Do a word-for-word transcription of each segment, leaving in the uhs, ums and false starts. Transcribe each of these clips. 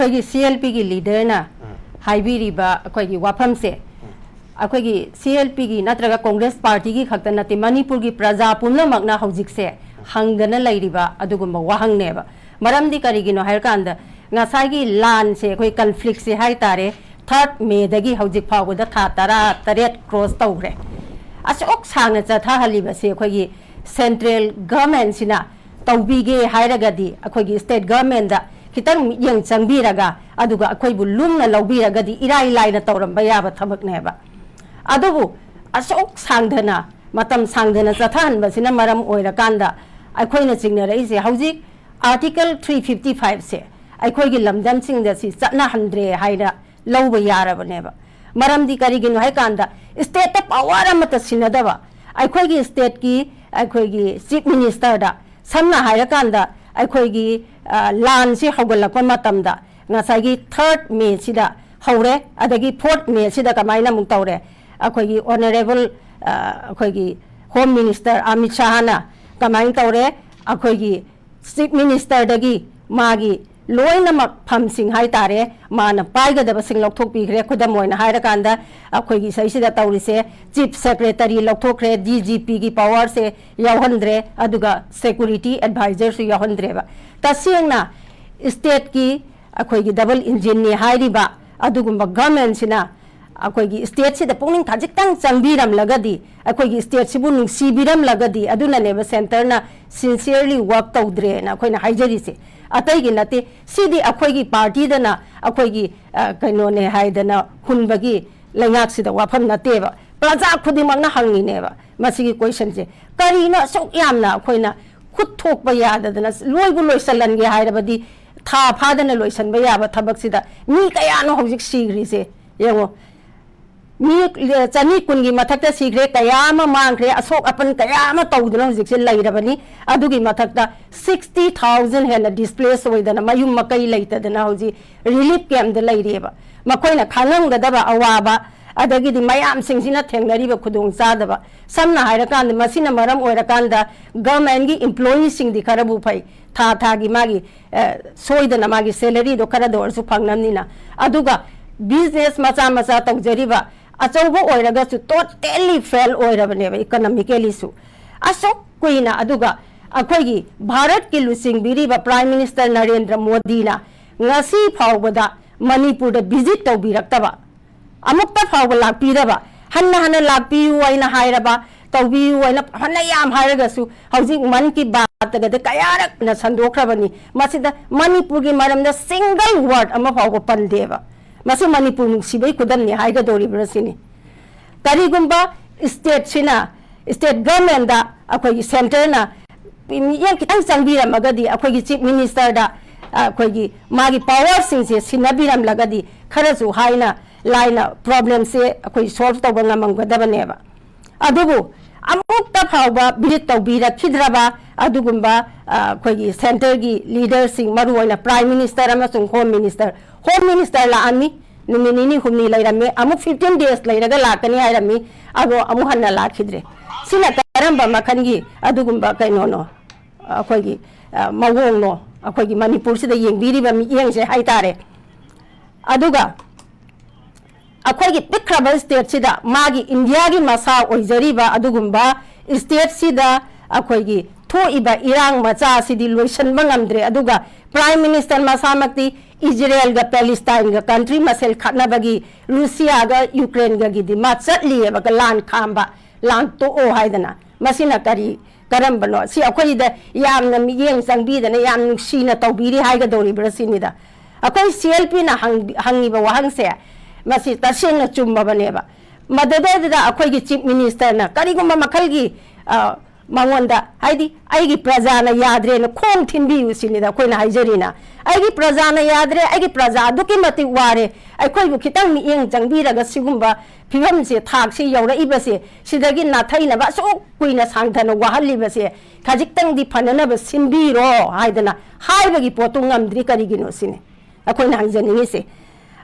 ꯑꯩꯈꯣꯏꯒꯤ C L ꯄꯤꯒꯤ ꯂꯤꯗꯔꯅ ꯍꯥꯏꯕꯤꯔꯤꯕ ꯑꯩꯈꯣꯏꯒꯤ ꯋꯥꯐꯝꯁꯦ, ꯑꯩꯈꯣꯏꯒꯤ ꯁꯤ ꯑꯦꯜ ꯄꯤꯒꯤ ꯅꯠꯇ꯭ꯔꯒ ꯀꯣꯡꯒ꯭ꯔꯦꯁ ꯄꯥꯔꯇꯤꯒꯤ ꯈꯛꯇ ꯅꯠꯇꯦ, ꯃꯅꯤꯄꯨꯔꯒꯤ ꯄ꯭ꯔꯖꯥ ꯄꯨꯝꯅꯃꯛꯅ ꯍꯧꯖꯤꯛꯁꯦ ꯍꯪꯗꯅ ꯂꯩꯔꯤꯕ ꯑꯗꯨꯒꯨꯝꯕ ꯋꯥꯍꯪꯅꯦꯕ꯫ ꯃꯔꯝꯗꯤ ꯀꯔꯤꯒꯤꯅꯣ ꯍꯥꯏꯔꯀꯥꯟꯗ, ꯉꯁꯥꯏꯒꯤ ꯂꯥꯟꯁꯦ, ꯑꯩꯈꯣꯏ ꯀꯟꯐ꯭ꯂꯤꯛꯁꯦ ꯍꯥꯏꯇꯥꯔꯦ, ꯊꯥꯔꯠ ꯃꯦꯗꯒꯤ ꯍꯧꯖꯤꯛ ꯐꯥꯎꯕꯗ ꯊꯥ ꯇꯔꯥ ꯇꯔꯦꯠ ꯀ꯭ꯔꯣꯁ ꯇꯧꯈ꯭ꯔꯦ꯫ ꯑꯁꯨꯛ ꯁꯥꯡꯅ ꯆꯠꯊꯍꯜꯂꯤꯕꯁꯦ ꯑꯩꯈꯣꯏꯒꯤ ꯁꯦꯟꯇ꯭ꯔꯦꯜ ꯒꯚꯔꯟꯃꯦꯟꯁꯤꯅ ꯇꯧꯕꯤꯒꯦ ꯍꯥꯏꯔꯒꯗꯤ, ꯑꯩꯈꯣꯏꯒꯤ ꯁ꯭ꯇꯦꯠ ꯒꯚꯔꯟꯃꯦꯟꯗ ꯈꯤꯇꯪ ꯃꯤꯠꯌꯦꯡ ꯆꯪꯕꯤꯔꯒ, ꯑꯗꯨꯒ ꯑꯩꯈꯣꯏꯕꯨ ꯂꯨꯝꯅ ꯂꯧꯕꯤꯔꯒꯗꯤ ꯏꯔꯥꯏ ꯂꯥꯏꯅ ꯇꯧꯔꯝꯕ ꯌꯥꯕ ꯊꯕꯛꯅꯦꯕ꯫ ꯑꯗꯨꯕꯨ ꯑꯁꯨꯛ ꯁꯥꯡꯊꯅ, ꯃꯇꯝ ꯁꯥꯡꯊꯅ ꯆꯠꯊꯍꯟꯕꯁꯤꯅ ꯃꯔꯝ ꯑꯣꯏꯔꯀꯥꯟꯗ ꯑꯩꯈꯣꯏꯅ ꯆꯤꯡꯅꯔꯛꯏꯁꯦ, ꯍꯧꯖꯤꯛ ꯑꯥꯔꯇꯤꯀꯜ ꯊ꯭ꯔꯤ ꯐꯤꯐꯇꯤ ꯐꯥꯏꯚꯁꯦ ꯑꯩꯈꯣꯏꯒꯤ ꯂꯝꯗꯝꯁꯤꯡꯗ ꯁꯤ ꯆꯠꯅꯍꯟꯗ꯭ꯔꯦ ꯍꯥꯏꯅ ꯂꯧꯕ ꯌꯥꯔꯕꯅꯦꯕ꯫ ꯃꯔꯝꯗꯤ ꯀꯔꯤꯒꯤꯅꯣ ꯍꯥꯏꯀꯥꯟꯗ, ꯁ꯭ꯇꯦꯠꯇ ꯄꯋꯥꯔ ꯑꯃꯠꯇ ꯁꯤꯟꯅꯗꯕ ꯑꯩꯈꯣꯏꯒꯤ ꯁ꯭ꯇꯦꯠꯀꯤ, ꯑꯩꯈꯣꯏꯒꯤ ꯆꯤꯐ ꯃꯤꯅꯤꯁꯇꯔꯗ, ꯁꯝꯅ ꯍꯥꯏꯔꯀꯥꯟꯗ, ꯑꯩꯈꯣꯏꯒꯤ, ꯑ, ꯂꯥꯟꯁꯤ ꯍꯧꯒꯠꯂꯛꯄ ꯃꯇꯝꯗ ꯉꯁꯥꯏꯒꯤ ꯊꯥꯔꯠ ꯃꯦꯁꯤꯗ ꯍꯧꯔꯦ, ꯑꯗꯒꯤ ꯐꯣꯔꯠ ꯃꯦꯁꯤꯗ ꯀꯃꯥꯏꯅ ꯑꯃꯨꯛ ꯇꯧꯔꯦ? ꯑꯩꯈꯣꯏꯒꯤ ꯑꯣꯅꯔꯦꯕꯜ, ꯑ, ꯑꯩꯈꯣꯏꯒꯤ ꯍꯣꯝ ꯃꯤꯅꯤꯁꯇꯔ ꯑꯃꯤꯠ ꯁꯥꯍꯅ ꯀꯃꯥꯏꯅ ꯇꯧꯔꯦ? ꯑꯩꯈꯣꯏꯒꯤ ꯆꯤꯐ ꯃꯤꯅꯤꯁꯇꯔꯗꯒꯤ ꯃꯥꯒꯤ ꯂꯣꯏꯅꯃꯛ ꯐꯝꯁꯤꯡ ꯍꯥꯏꯇꯥꯔꯦ, ꯃꯥꯅ ꯄꯥꯏꯒꯗꯕꯁꯤꯡ ꯂꯧꯊꯣꯛꯄꯤꯈ꯭ꯔꯦ꯫ ꯈꯨꯗꯝ ꯑꯣꯏꯅ ꯍꯥꯏꯔꯀꯥꯟꯗ, ꯑꯩꯈꯣꯏꯒꯤ ꯁꯤꯗꯩꯁꯤꯗ ꯇꯧꯔꯤꯁꯦ, ꯆꯤꯐ ꯁꯦꯀ꯭ꯔꯦꯇꯔꯤ ꯂꯧꯊꯣꯛꯈ꯭ꯔꯦ, ꯗꯤ ꯖꯤ ꯄꯤꯒꯤ ꯄꯋꯥꯔꯁꯦ ꯌꯥꯎꯍꯟꯗ꯭ꯔꯦ, ꯑꯗꯨꯒ ꯁꯦꯀ꯭ꯌꯨꯔꯤꯇꯤ ꯑꯦꯗꯚꯥꯏꯖꯔꯁꯨ ꯌꯥꯎꯍꯟꯗ꯭ꯔꯦꯕ꯫ ꯇꯁꯦꯡꯅ ꯁ꯭ꯇꯦꯠꯀꯤ ꯑꯩꯈꯣꯏꯒꯤ ꯗꯕꯜ ꯏꯟꯖꯤꯟꯅꯤ ꯍꯥꯏꯔꯤꯕ ꯑꯗꯨꯒꯨꯝꯕ ꯒꯚꯔꯟꯃꯦꯟꯁꯤꯅ ꯑꯩꯈꯣꯏꯒꯤ ꯁ꯭ꯇꯦꯠꯁꯤꯗ ꯄꯨꯛꯅꯤꯡ ꯈꯖꯤꯛꯇꯪ ꯆꯪꯕꯤꯔꯝꯂꯒꯗꯤ, ꯑꯩꯈꯣꯏꯒꯤ ꯁ꯭ꯇꯦꯠꯁꯤꯕꯨ ꯅꯨꯡꯁꯤꯕꯤꯔꯝꯂꯒꯗꯤ, ꯑꯗꯨꯅꯅꯦꯕ ꯁꯦꯟꯇꯔꯅ ꯁꯤꯟꯁꯤꯌꯔꯂꯤ ꯋꯥꯔꯛ ꯇꯧꯗ꯭ꯔꯦꯅ ꯑꯩꯈꯣꯏꯅ ꯍꯥꯏꯖꯔꯤꯁꯦ꯫ ꯑꯇꯩꯒꯤ ꯅꯠꯇꯦ, ꯁꯤꯗꯤ ꯑꯩꯈꯣꯏꯒꯤ ꯄꯥꯔꯇꯤꯗꯅ ꯑꯩꯈꯣꯏꯒꯤ, ꯑ, ꯀꯩꯅꯣꯅꯦ ꯍꯥꯏꯗꯅ ꯍꯨꯟꯕꯒꯤ ꯂꯩꯉꯥꯛꯁꯤꯗ ꯋꯥꯐꯝ ꯅꯠꯇꯦꯕ꯫ ꯄ꯭ꯔꯖꯥ ꯈꯨꯗꯤꯡꯃꯛꯅ ꯍꯪꯉꯤꯅꯦꯕ ꯃꯁꯤꯒꯤ ꯀꯣꯏꯁꯟꯁꯦ꯫ ꯀꯔꯤꯅꯣ ꯑꯁꯨꯛ ꯌꯥꯝꯅ ꯑꯩꯈꯣꯏꯅ ꯈꯨꯠ ꯊꯣꯛꯄ ꯌꯥꯗꯗꯅ, ꯂꯣꯏꯕꯨ ꯂꯣꯏꯁꯜꯍꯟꯒꯦ ꯍꯥꯏꯔꯕꯗꯤ ꯊꯥ ꯐꯥꯗꯅ ꯂꯣꯏꯁꯟꯕ ꯌꯥꯕ ꯊꯕꯛꯁꯤꯗ ꯃꯤ ꯀꯌꯥꯅꯣ ꯍꯧꯖꯤꯛ ꯁꯤꯈ꯭ꯔꯤꯁꯦ? ꯌꯦꯡꯉꯣ, ꯃꯤ ꯆꯅꯤ ꯀꯨꯟꯒꯤ ꯃꯊꯛꯇ ꯁꯤꯈ꯭ꯔꯦ, ꯀꯌꯥ ꯑꯃ ꯃꯥꯡꯈ꯭ꯔꯦ, ꯑꯁꯣꯛ ꯑꯄꯟ ꯀꯌꯥ ꯑꯃ ꯇꯧꯗꯨꯅ ꯍꯧꯖꯤꯛꯁꯦ ꯂꯩꯔꯕꯅꯤ꯫ ꯑꯗꯨꯒꯤ ꯃꯊꯛꯇ ꯁꯤꯛꯁꯇꯤ ꯊꯥꯎꯖꯟ ꯍꯦꯟꯅ ꯗꯤꯁꯄ꯭ꯂꯦꯁ ꯑꯣꯏꯗꯅ, ꯃꯌꯨꯝ ꯃꯀꯩ ꯂꯩꯇꯗꯅ ꯍꯧꯖꯤꯛ ꯔꯤꯂꯤꯐ ꯀꯦꯝꯞꯇ ꯂꯩꯔꯤꯑꯕ꯫ ꯃꯈꯣꯏꯅ ꯈꯥꯡꯉꯝꯒꯗꯕ ꯑꯋꯥꯕ, ꯑꯗꯒꯤꯗꯤ ꯃꯌꯥꯝꯁꯤꯡꯁꯤꯅ ꯊꯦꯡꯅꯔꯤꯕ ꯈꯨꯗꯣꯡꯆꯥꯗꯕ, ꯁꯝꯅ ꯍꯥꯏꯔꯀꯥꯟꯗ, ꯃꯁꯤꯅ ꯃꯔꯝ ꯑꯣꯏꯔꯀꯥꯟꯗ ꯒꯚꯔꯟꯃꯦꯟꯒꯤ ꯏꯝꯄ꯭ꯂꯣꯌꯤꯁꯤꯡꯗꯤ ꯈꯔꯕꯨ ꯐꯩ, ꯊꯥ ꯊꯥꯒꯤ ꯃꯥꯒꯤ, ꯑ, ꯁꯣꯏꯗꯅ ꯃꯥꯒꯤ salaryꯗꯣ ꯈꯔꯗ ꯑꯣꯏꯔꯁꯨ ꯐꯪꯅꯕꯅꯤꯅ꯫ ꯑꯗꯨꯒ business ꯃꯆꯥ ꯃꯆꯥ ꯇꯧꯖꯔꯤꯕ ꯑꯆꯧꯕ ꯑꯣꯏꯔꯒꯁꯨ totally fail ꯑꯣꯏꯔꯕꯅꯦꯕ economicallyꯁꯨ꯫ ꯑꯁꯨꯛ ꯀꯨꯏꯅ, ꯑꯗꯨꯒ ꯑꯩꯈꯣꯏꯒꯤ ꯚꯥꯔꯠꯀꯤ ꯂꯨꯆꯤꯡꯕꯤꯔꯤꯕ Prime Minister ꯅꯔꯦꯟꯗ꯭ꯔ ꯃꯣꯗꯤꯅ ꯉꯁꯤ ꯐꯥꯎꯕꯗ ꯃꯅꯤꯄꯨꯔꯗ visit ꯇꯧꯕꯤꯔꯛꯇꯕ, ꯑꯃꯨꯛꯇ ꯐꯥꯎꯕ ꯂꯥꯛꯄꯤꯗꯕ, ꯍꯟꯅ ꯍꯟꯅ ꯂꯥꯛꯄꯤꯌꯨ ꯍꯥꯏꯅ ꯍꯥꯏꯔꯕ, ꯇꯧꯕꯤꯌꯨ ꯍꯥꯏꯅ ꯐꯅ ꯌꯥꯝ ꯍꯥꯏꯔꯒꯁꯨ, ꯍꯧꯖꯤꯛ ꯃꯟ ꯀꯤ ꯕꯥꯠꯇꯒꯗꯤ ꯀꯌꯥꯔꯛꯅ ꯁꯟꯗꯣꯛꯈ꯭ꯔꯕꯅꯤ꯫ ꯃꯁꯤꯗ ꯃꯅꯤꯄꯨꯔꯒꯤ ꯃꯔꯝꯗ single word ꯑꯃ ꯐꯥꯎꯕ ꯄꯟꯗꯦꯕ꯫ ꯃꯁꯤ ꯃꯅꯤꯄꯨꯔ ꯅꯨꯡꯁꯤꯕꯩ ꯈꯨꯗꯝꯅꯤ ꯍꯥꯏꯒꯗꯧꯔꯤꯕ꯭ꯔꯥ ꯁꯤꯅꯤ꯫ ꯀꯔꯤꯒꯨꯝꯕ stateꯁꯤꯅ, state governmentꯗ ꯑꯩꯈꯣꯏꯒꯤ centreꯅ ꯃꯤꯠꯌꯦꯡ ꯈꯤꯇꯪ ꯆꯪꯕꯤꯔꯝꯃꯒꯗꯤ, ꯑꯩꯈꯣꯏꯒꯤ Chief Ministerꯗ, ꯑ, ꯑꯩꯈꯣꯏꯒꯤ ꯃꯥꯒꯤ powerꯁꯤꯡꯁꯦ ꯁꯤꯟꯅꯕꯤꯔꯝꯂꯒꯗꯤ, ꯈꯔꯁꯨ ꯍꯥꯏꯅ ꯂꯥꯏꯅ problemꯁꯦ ꯑꯩꯈꯣꯏ solve ꯇꯧꯕ ꯉꯝꯃꯝꯒꯗꯕꯅꯦꯕ꯫ ꯑꯗꯨꯕꯨ ꯑꯃꯨꯛꯇ ꯐꯥꯎꯕ visit ꯇꯧꯕꯤꯔꯛꯈꯤꯗ꯭ꯔꯕ ꯑꯗꯨꯒꯨꯝꯕ, ꯑ, ꯑꯩꯈꯣꯏꯒꯤ centreꯒꯤ leaderꯁꯤꯡ, ꯃꯔꯨꯑꯣꯏꯅ Prime Minister ꯑꯃꯁꯨꯡ Home Minister, Home Minister ꯂꯥꯛꯑꯝꯃꯤ, ꯅꯨꯃꯤꯠ ꯅꯤꯅꯤ ꯍꯨꯝꯅꯤ ꯂꯩꯔꯝꯃꯤ, ꯑꯃꯨꯛ fifteen days ꯂꯩꯔꯒ ꯂꯥꯛꯀꯅꯤ ꯍꯥꯏꯔꯝꯃꯤ, ꯑꯗꯣ ꯑꯃꯨꯛ ꯍꯟꯅ ꯂꯥꯛꯈꯤꯗ꯭ꯔꯦ꯫ ꯁꯤꯅ ꯀꯔꯝꯕ ꯃꯈꯜꯒꯤ ꯑꯗꯨꯒꯨꯝꯕ ꯀꯩꯅꯣꯅꯣ? ꯑꯩꯈꯣꯏꯒꯤ, ꯑ, ꯃꯑꯣꯡꯅꯣ? ꯑꯩꯈꯣꯏꯒꯤ ꯃꯅꯤꯄꯨꯔꯁꯤꯗ ꯌꯦꯡꯕꯤꯔꯤꯕ ꯃꯤꯠꯌꯦꯡꯁꯦ ꯍꯥꯏꯇꯥꯔꯦ꯫ ꯑꯗꯨꯒ ꯑꯩꯈꯣꯏꯒꯤ ꯄꯤꯛꯈ꯭ꯔꯕ stateꯁꯤꯗ, ꯃꯥꯒꯤ Indiaꯒꯤ ꯃꯁꯥ ꯑꯣꯏꯖꯔꯤꯕ ꯑꯗꯨꯒꯨꯝꯕ stateꯁꯤꯗ ꯑꯩꯈꯣꯏꯒꯤ ꯊꯣꯛꯏꯕ ꯏꯔꯥꯡ ꯃꯆꯥ ꯑꯁꯤꯗꯤ ꯂꯣꯏꯁꯤꯟꯕ ꯉꯝꯗ꯭ꯔꯦ꯫ ꯑꯗꯨꯒ Prime Minister ꯃꯁꯥꯃꯛꯇꯤ Israelꯒ Palestineꯒ country ꯃꯁꯦꯜ ꯈꯠꯅꯕꯒꯤ, Russiaꯒ Ukraineꯒꯒꯤꯗꯤ ꯃꯥ ꯆꯠꯂꯤꯑꯕ, ꯂꯥꯟ ꯈꯥꯝꯕ, ꯂꯥꯟ ꯇꯣꯛꯑꯣ ꯍꯥꯏꯗꯅ꯫ ꯃꯁꯤꯅ ꯀꯔꯤ, ꯀꯔꯝꯕꯅꯣ? ꯁꯤ ꯑꯩꯈꯣꯏꯗ ꯌꯥꯝꯅ ꯃꯤꯠꯌꯦꯡ ꯆꯪꯕꯤꯗꯅ ꯌꯥꯝ ꯅꯨꯡꯁꯤꯅ ꯇꯧꯕꯤꯔꯤ ꯍꯥꯏꯒꯗꯧꯔꯤꯕ꯭ꯔꯥ ꯁꯤꯅꯤꯗ꯫ ꯑꯩꯈꯣꯏ CLPꯅ ꯍꯪ-, ꯍꯪꯉꯤꯕ ꯋꯥꯍꯪꯁꯦ, ꯃꯁꯤ ꯇꯁꯦꯡꯅ ꯆꯨꯝꯃꯕꯅꯦꯕ꯫ ꯃꯗꯨꯗꯩꯗꯨꯗ ꯑꯩꯈꯣꯏꯒꯤ Chief Ministerꯅ ꯀꯔꯤꯒꯨꯝꯕ ꯃꯈꯜꯒꯤ, ꯑ, ꯃꯉꯣꯟꯗ, ꯍꯥꯏꯗꯤ, "ꯑꯩꯒꯤ ꯄ꯭ꯔꯖꯥꯅ ꯌꯥꯗ꯭ꯔꯦꯅ ꯈꯣꯡ ꯊꯤꯟꯕꯤꯌꯨ" ꯁꯤꯅꯤꯗ ꯑꯩꯈꯣꯏꯅ ꯍꯥꯏꯖꯔꯤꯅ꯫ "ꯑꯩꯒꯤ ꯄ꯭ꯔꯖꯥꯅ ꯌꯥꯗ꯭ꯔꯦ, ꯑꯩꯒꯤ ꯄ꯭ꯔꯖꯥ ꯑꯗꯨꯛꯀꯤ ꯃꯇꯤꯛ ꯋꯥꯔꯦ, ꯑꯩꯈꯣꯏꯕꯨ ꯈꯤꯇꯪ ꯃꯤꯠꯌꯦꯡ ꯆꯪꯕꯤꯔꯒ ꯁꯤꯒꯨꯝꯕ ꯐꯤꯕꯝꯁꯦ, ꯊꯥꯛꯁꯤ ꯌꯧꯔꯛꯏꯕꯁꯦ, ꯁꯤꯗꯒꯤ ꯅꯥꯊꯩꯅꯕ ꯑꯁꯨꯛ ꯀꯨꯏꯅ ꯁꯥꯡꯊꯅ ꯋꯥꯍꯜꯂꯤꯕꯁꯦ ꯈꯖꯤꯛꯇꯪꯗꯤ ꯐꯅꯅꯕ ꯁꯤꯟꯕꯤꯔꯣ" ꯍꯥꯏꯗꯅ ꯍꯥꯏꯕꯒꯤ ꯄꯣꯠꯇꯨ ꯉꯝꯗ꯭ꯔꯤ ꯀꯔꯤꯒꯤꯅꯣ ꯁꯤꯅꯤ ꯑꯩꯈꯣꯏꯅ ꯍꯪꯖꯅꯤꯡꯉꯤꯁꯦ꯫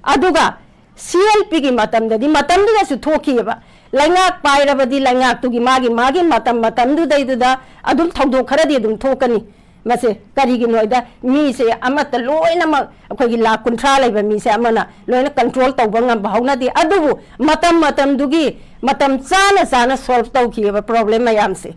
ꯑꯗꯨꯒ CLPꯒꯤ ꯃꯇꯝꯗꯗꯤ, ꯃꯇꯝꯗꯨꯗꯁꯨ ꯊꯣꯛꯈꯤꯑꯕ, ꯂꯩꯉꯥꯛ ꯄꯥꯏꯔꯕꯗꯤ ꯂꯩꯉꯥꯛꯇꯨꯒꯤ ꯃꯥꯒꯤ, ꯃꯥꯒꯤ ꯃꯇꯝ ꯃꯇꯝꯗꯨꯗꯩꯗꯨꯗ ꯑꯗꯨꯝ ꯊꯧꯗꯣꯛ ꯈꯔꯗꯤ ꯑꯗꯨꯝ ꯊꯣꯛꯀꯅꯤ꯫ ꯃꯁꯦ ꯀꯔꯤꯒꯤꯅꯣ ꯍꯥꯏꯗ, ꯃꯤꯁꯦ ꯑꯃꯠꯇ ꯂꯣꯏꯅꯃꯛ, ꯑꯩꯈꯣꯏꯒꯤ ꯂꯥꯈ ꯀꯨꯟꯊ꯭ꯔꯥ ꯂꯩꯕ ꯃꯤꯁꯦ ꯑꯃꯅ ꯂꯣꯏꯅ ꯀꯟꯇ꯭ꯔꯣꯜ ꯇꯧꯕ ꯉꯝꯕ ꯍꯧꯅꯗꯦ꯫ ꯑꯗꯨꯕꯨ ꯃꯇꯝ ꯃꯇꯝꯗꯨꯒꯤ ꯃꯇꯝ ꯆꯥꯅ ꯆꯥꯅ ꯁꯣꯜꯕ ꯇꯧꯈꯤꯑꯕ ꯄ꯭ꯔꯣꯕ꯭ꯂꯦꯝ ꯃꯌꯥꯝꯁꯦ꯫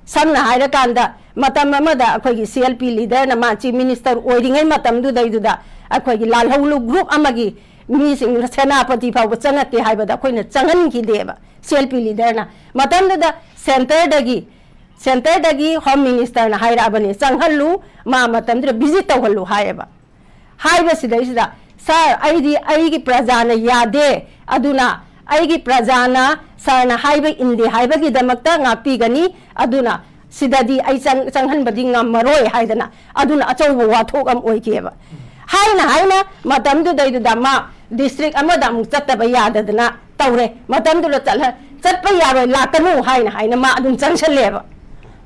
ꯁꯝꯅ ꯍꯥꯏꯔꯀꯥꯟꯗ, ꯃꯇꯝ ꯑꯃꯗ ꯑꯩꯈꯣꯏꯒꯤ ꯁꯤ ꯑꯦꯜ ꯄꯤ ꯂꯤꯗꯔꯅ, ꯃꯥ ꯆꯤꯐ ꯃꯤꯅꯤꯁꯇꯔ ꯑꯣꯏꯔꯤꯉꯩ ꯃꯇꯝꯗꯨꯗꯩꯗꯨꯗ, ꯑꯩꯈꯣꯏꯒꯤ ꯂꯥꯜꯍꯧꯂꯨ ꯒ꯭ꯔꯨꯞ ꯑꯃꯒꯤ ꯃꯤꯁꯤꯡ ꯁꯦꯅꯥꯄꯇꯤ ꯐꯥꯎꯕ ꯆꯪꯉꯛꯀꯦ ꯍꯥꯏꯕꯗ ꯑꯩꯈꯣꯏꯅ ꯆꯪꯍꯟꯈꯤꯗꯦꯕ ꯁꯤ ꯑꯦꯜ ꯄꯤ ꯂꯤꯗꯔꯅ꯫ ꯃꯇꯝꯗꯨꯗ ꯁꯦꯟꯇꯔꯗꯒꯤ, ꯁꯦꯟꯇꯔꯗꯒꯤ ꯍꯣꯝ ꯃꯤꯅꯤꯁꯇꯔꯅ ꯍꯥꯏꯔꯛꯑꯕꯅꯤ, "ꯆꯪꯍꯜꯂꯨ, ꯃꯥ ꯃꯇꯝꯗꯨꯗ ꯚꯤꯖꯤꯠ ꯇꯧꯍꯜꯂꯨ" ꯍꯥꯏꯌꯦꯕ꯫ ꯍꯥꯏꯕꯁꯤꯗꯩꯁꯤꯗ, "ꯁꯥꯔ, ꯑꯩꯗꯤ ꯑꯩꯒꯤ ꯄ꯭ꯔꯖꯥꯅ ꯌꯥꯗꯦ, ꯑꯗꯨꯅ ꯑꯩꯒꯤ ꯄ꯭ꯔꯖꯥꯅ ꯁꯥꯔꯅ ꯍꯥꯏꯕ ꯏꯟꯗꯦ ꯍꯥꯏꯕꯒꯤꯗꯃꯛꯇ ꯉꯥꯛꯄꯤꯒꯅꯤ, ꯑꯗꯨꯅ ꯁꯤꯗꯗꯤ ꯑꯩ ꯆꯪ-, ꯆꯪꯍꯟꯕꯗꯤ ꯉꯝꯃꯔꯣꯏ" ꯍꯥꯏꯗꯅ ꯑꯗꯨꯅ ꯑꯆꯧꯕ ꯋꯥꯊꯣꯛ ꯑꯃ ꯑꯣꯏꯈꯤꯑꯕ꯫ ꯍꯥꯏꯅ ꯍꯥꯏꯅ ꯃꯇꯝꯗꯨꯗꯩꯗꯨꯗ ꯃꯥ ꯗꯤꯁꯇ꯭ꯔꯤꯛ ꯑꯃꯗ ꯑꯃꯨꯛ ꯆꯠꯇꯕ ꯌꯥꯗꯗꯅ ꯇꯧꯔꯦ꯫ ꯃꯇꯝꯗꯨꯗ ꯆꯠꯍ-, "ꯆꯠꯄ ꯌꯥꯔꯣꯏ, ꯂꯥꯛꯀꯅꯨ" ꯍꯥꯏꯅ ꯍꯥꯏꯅ ꯃꯥ ꯑꯗꯨꯝ ꯆꯪꯁꯜꯂꯦꯕ꯫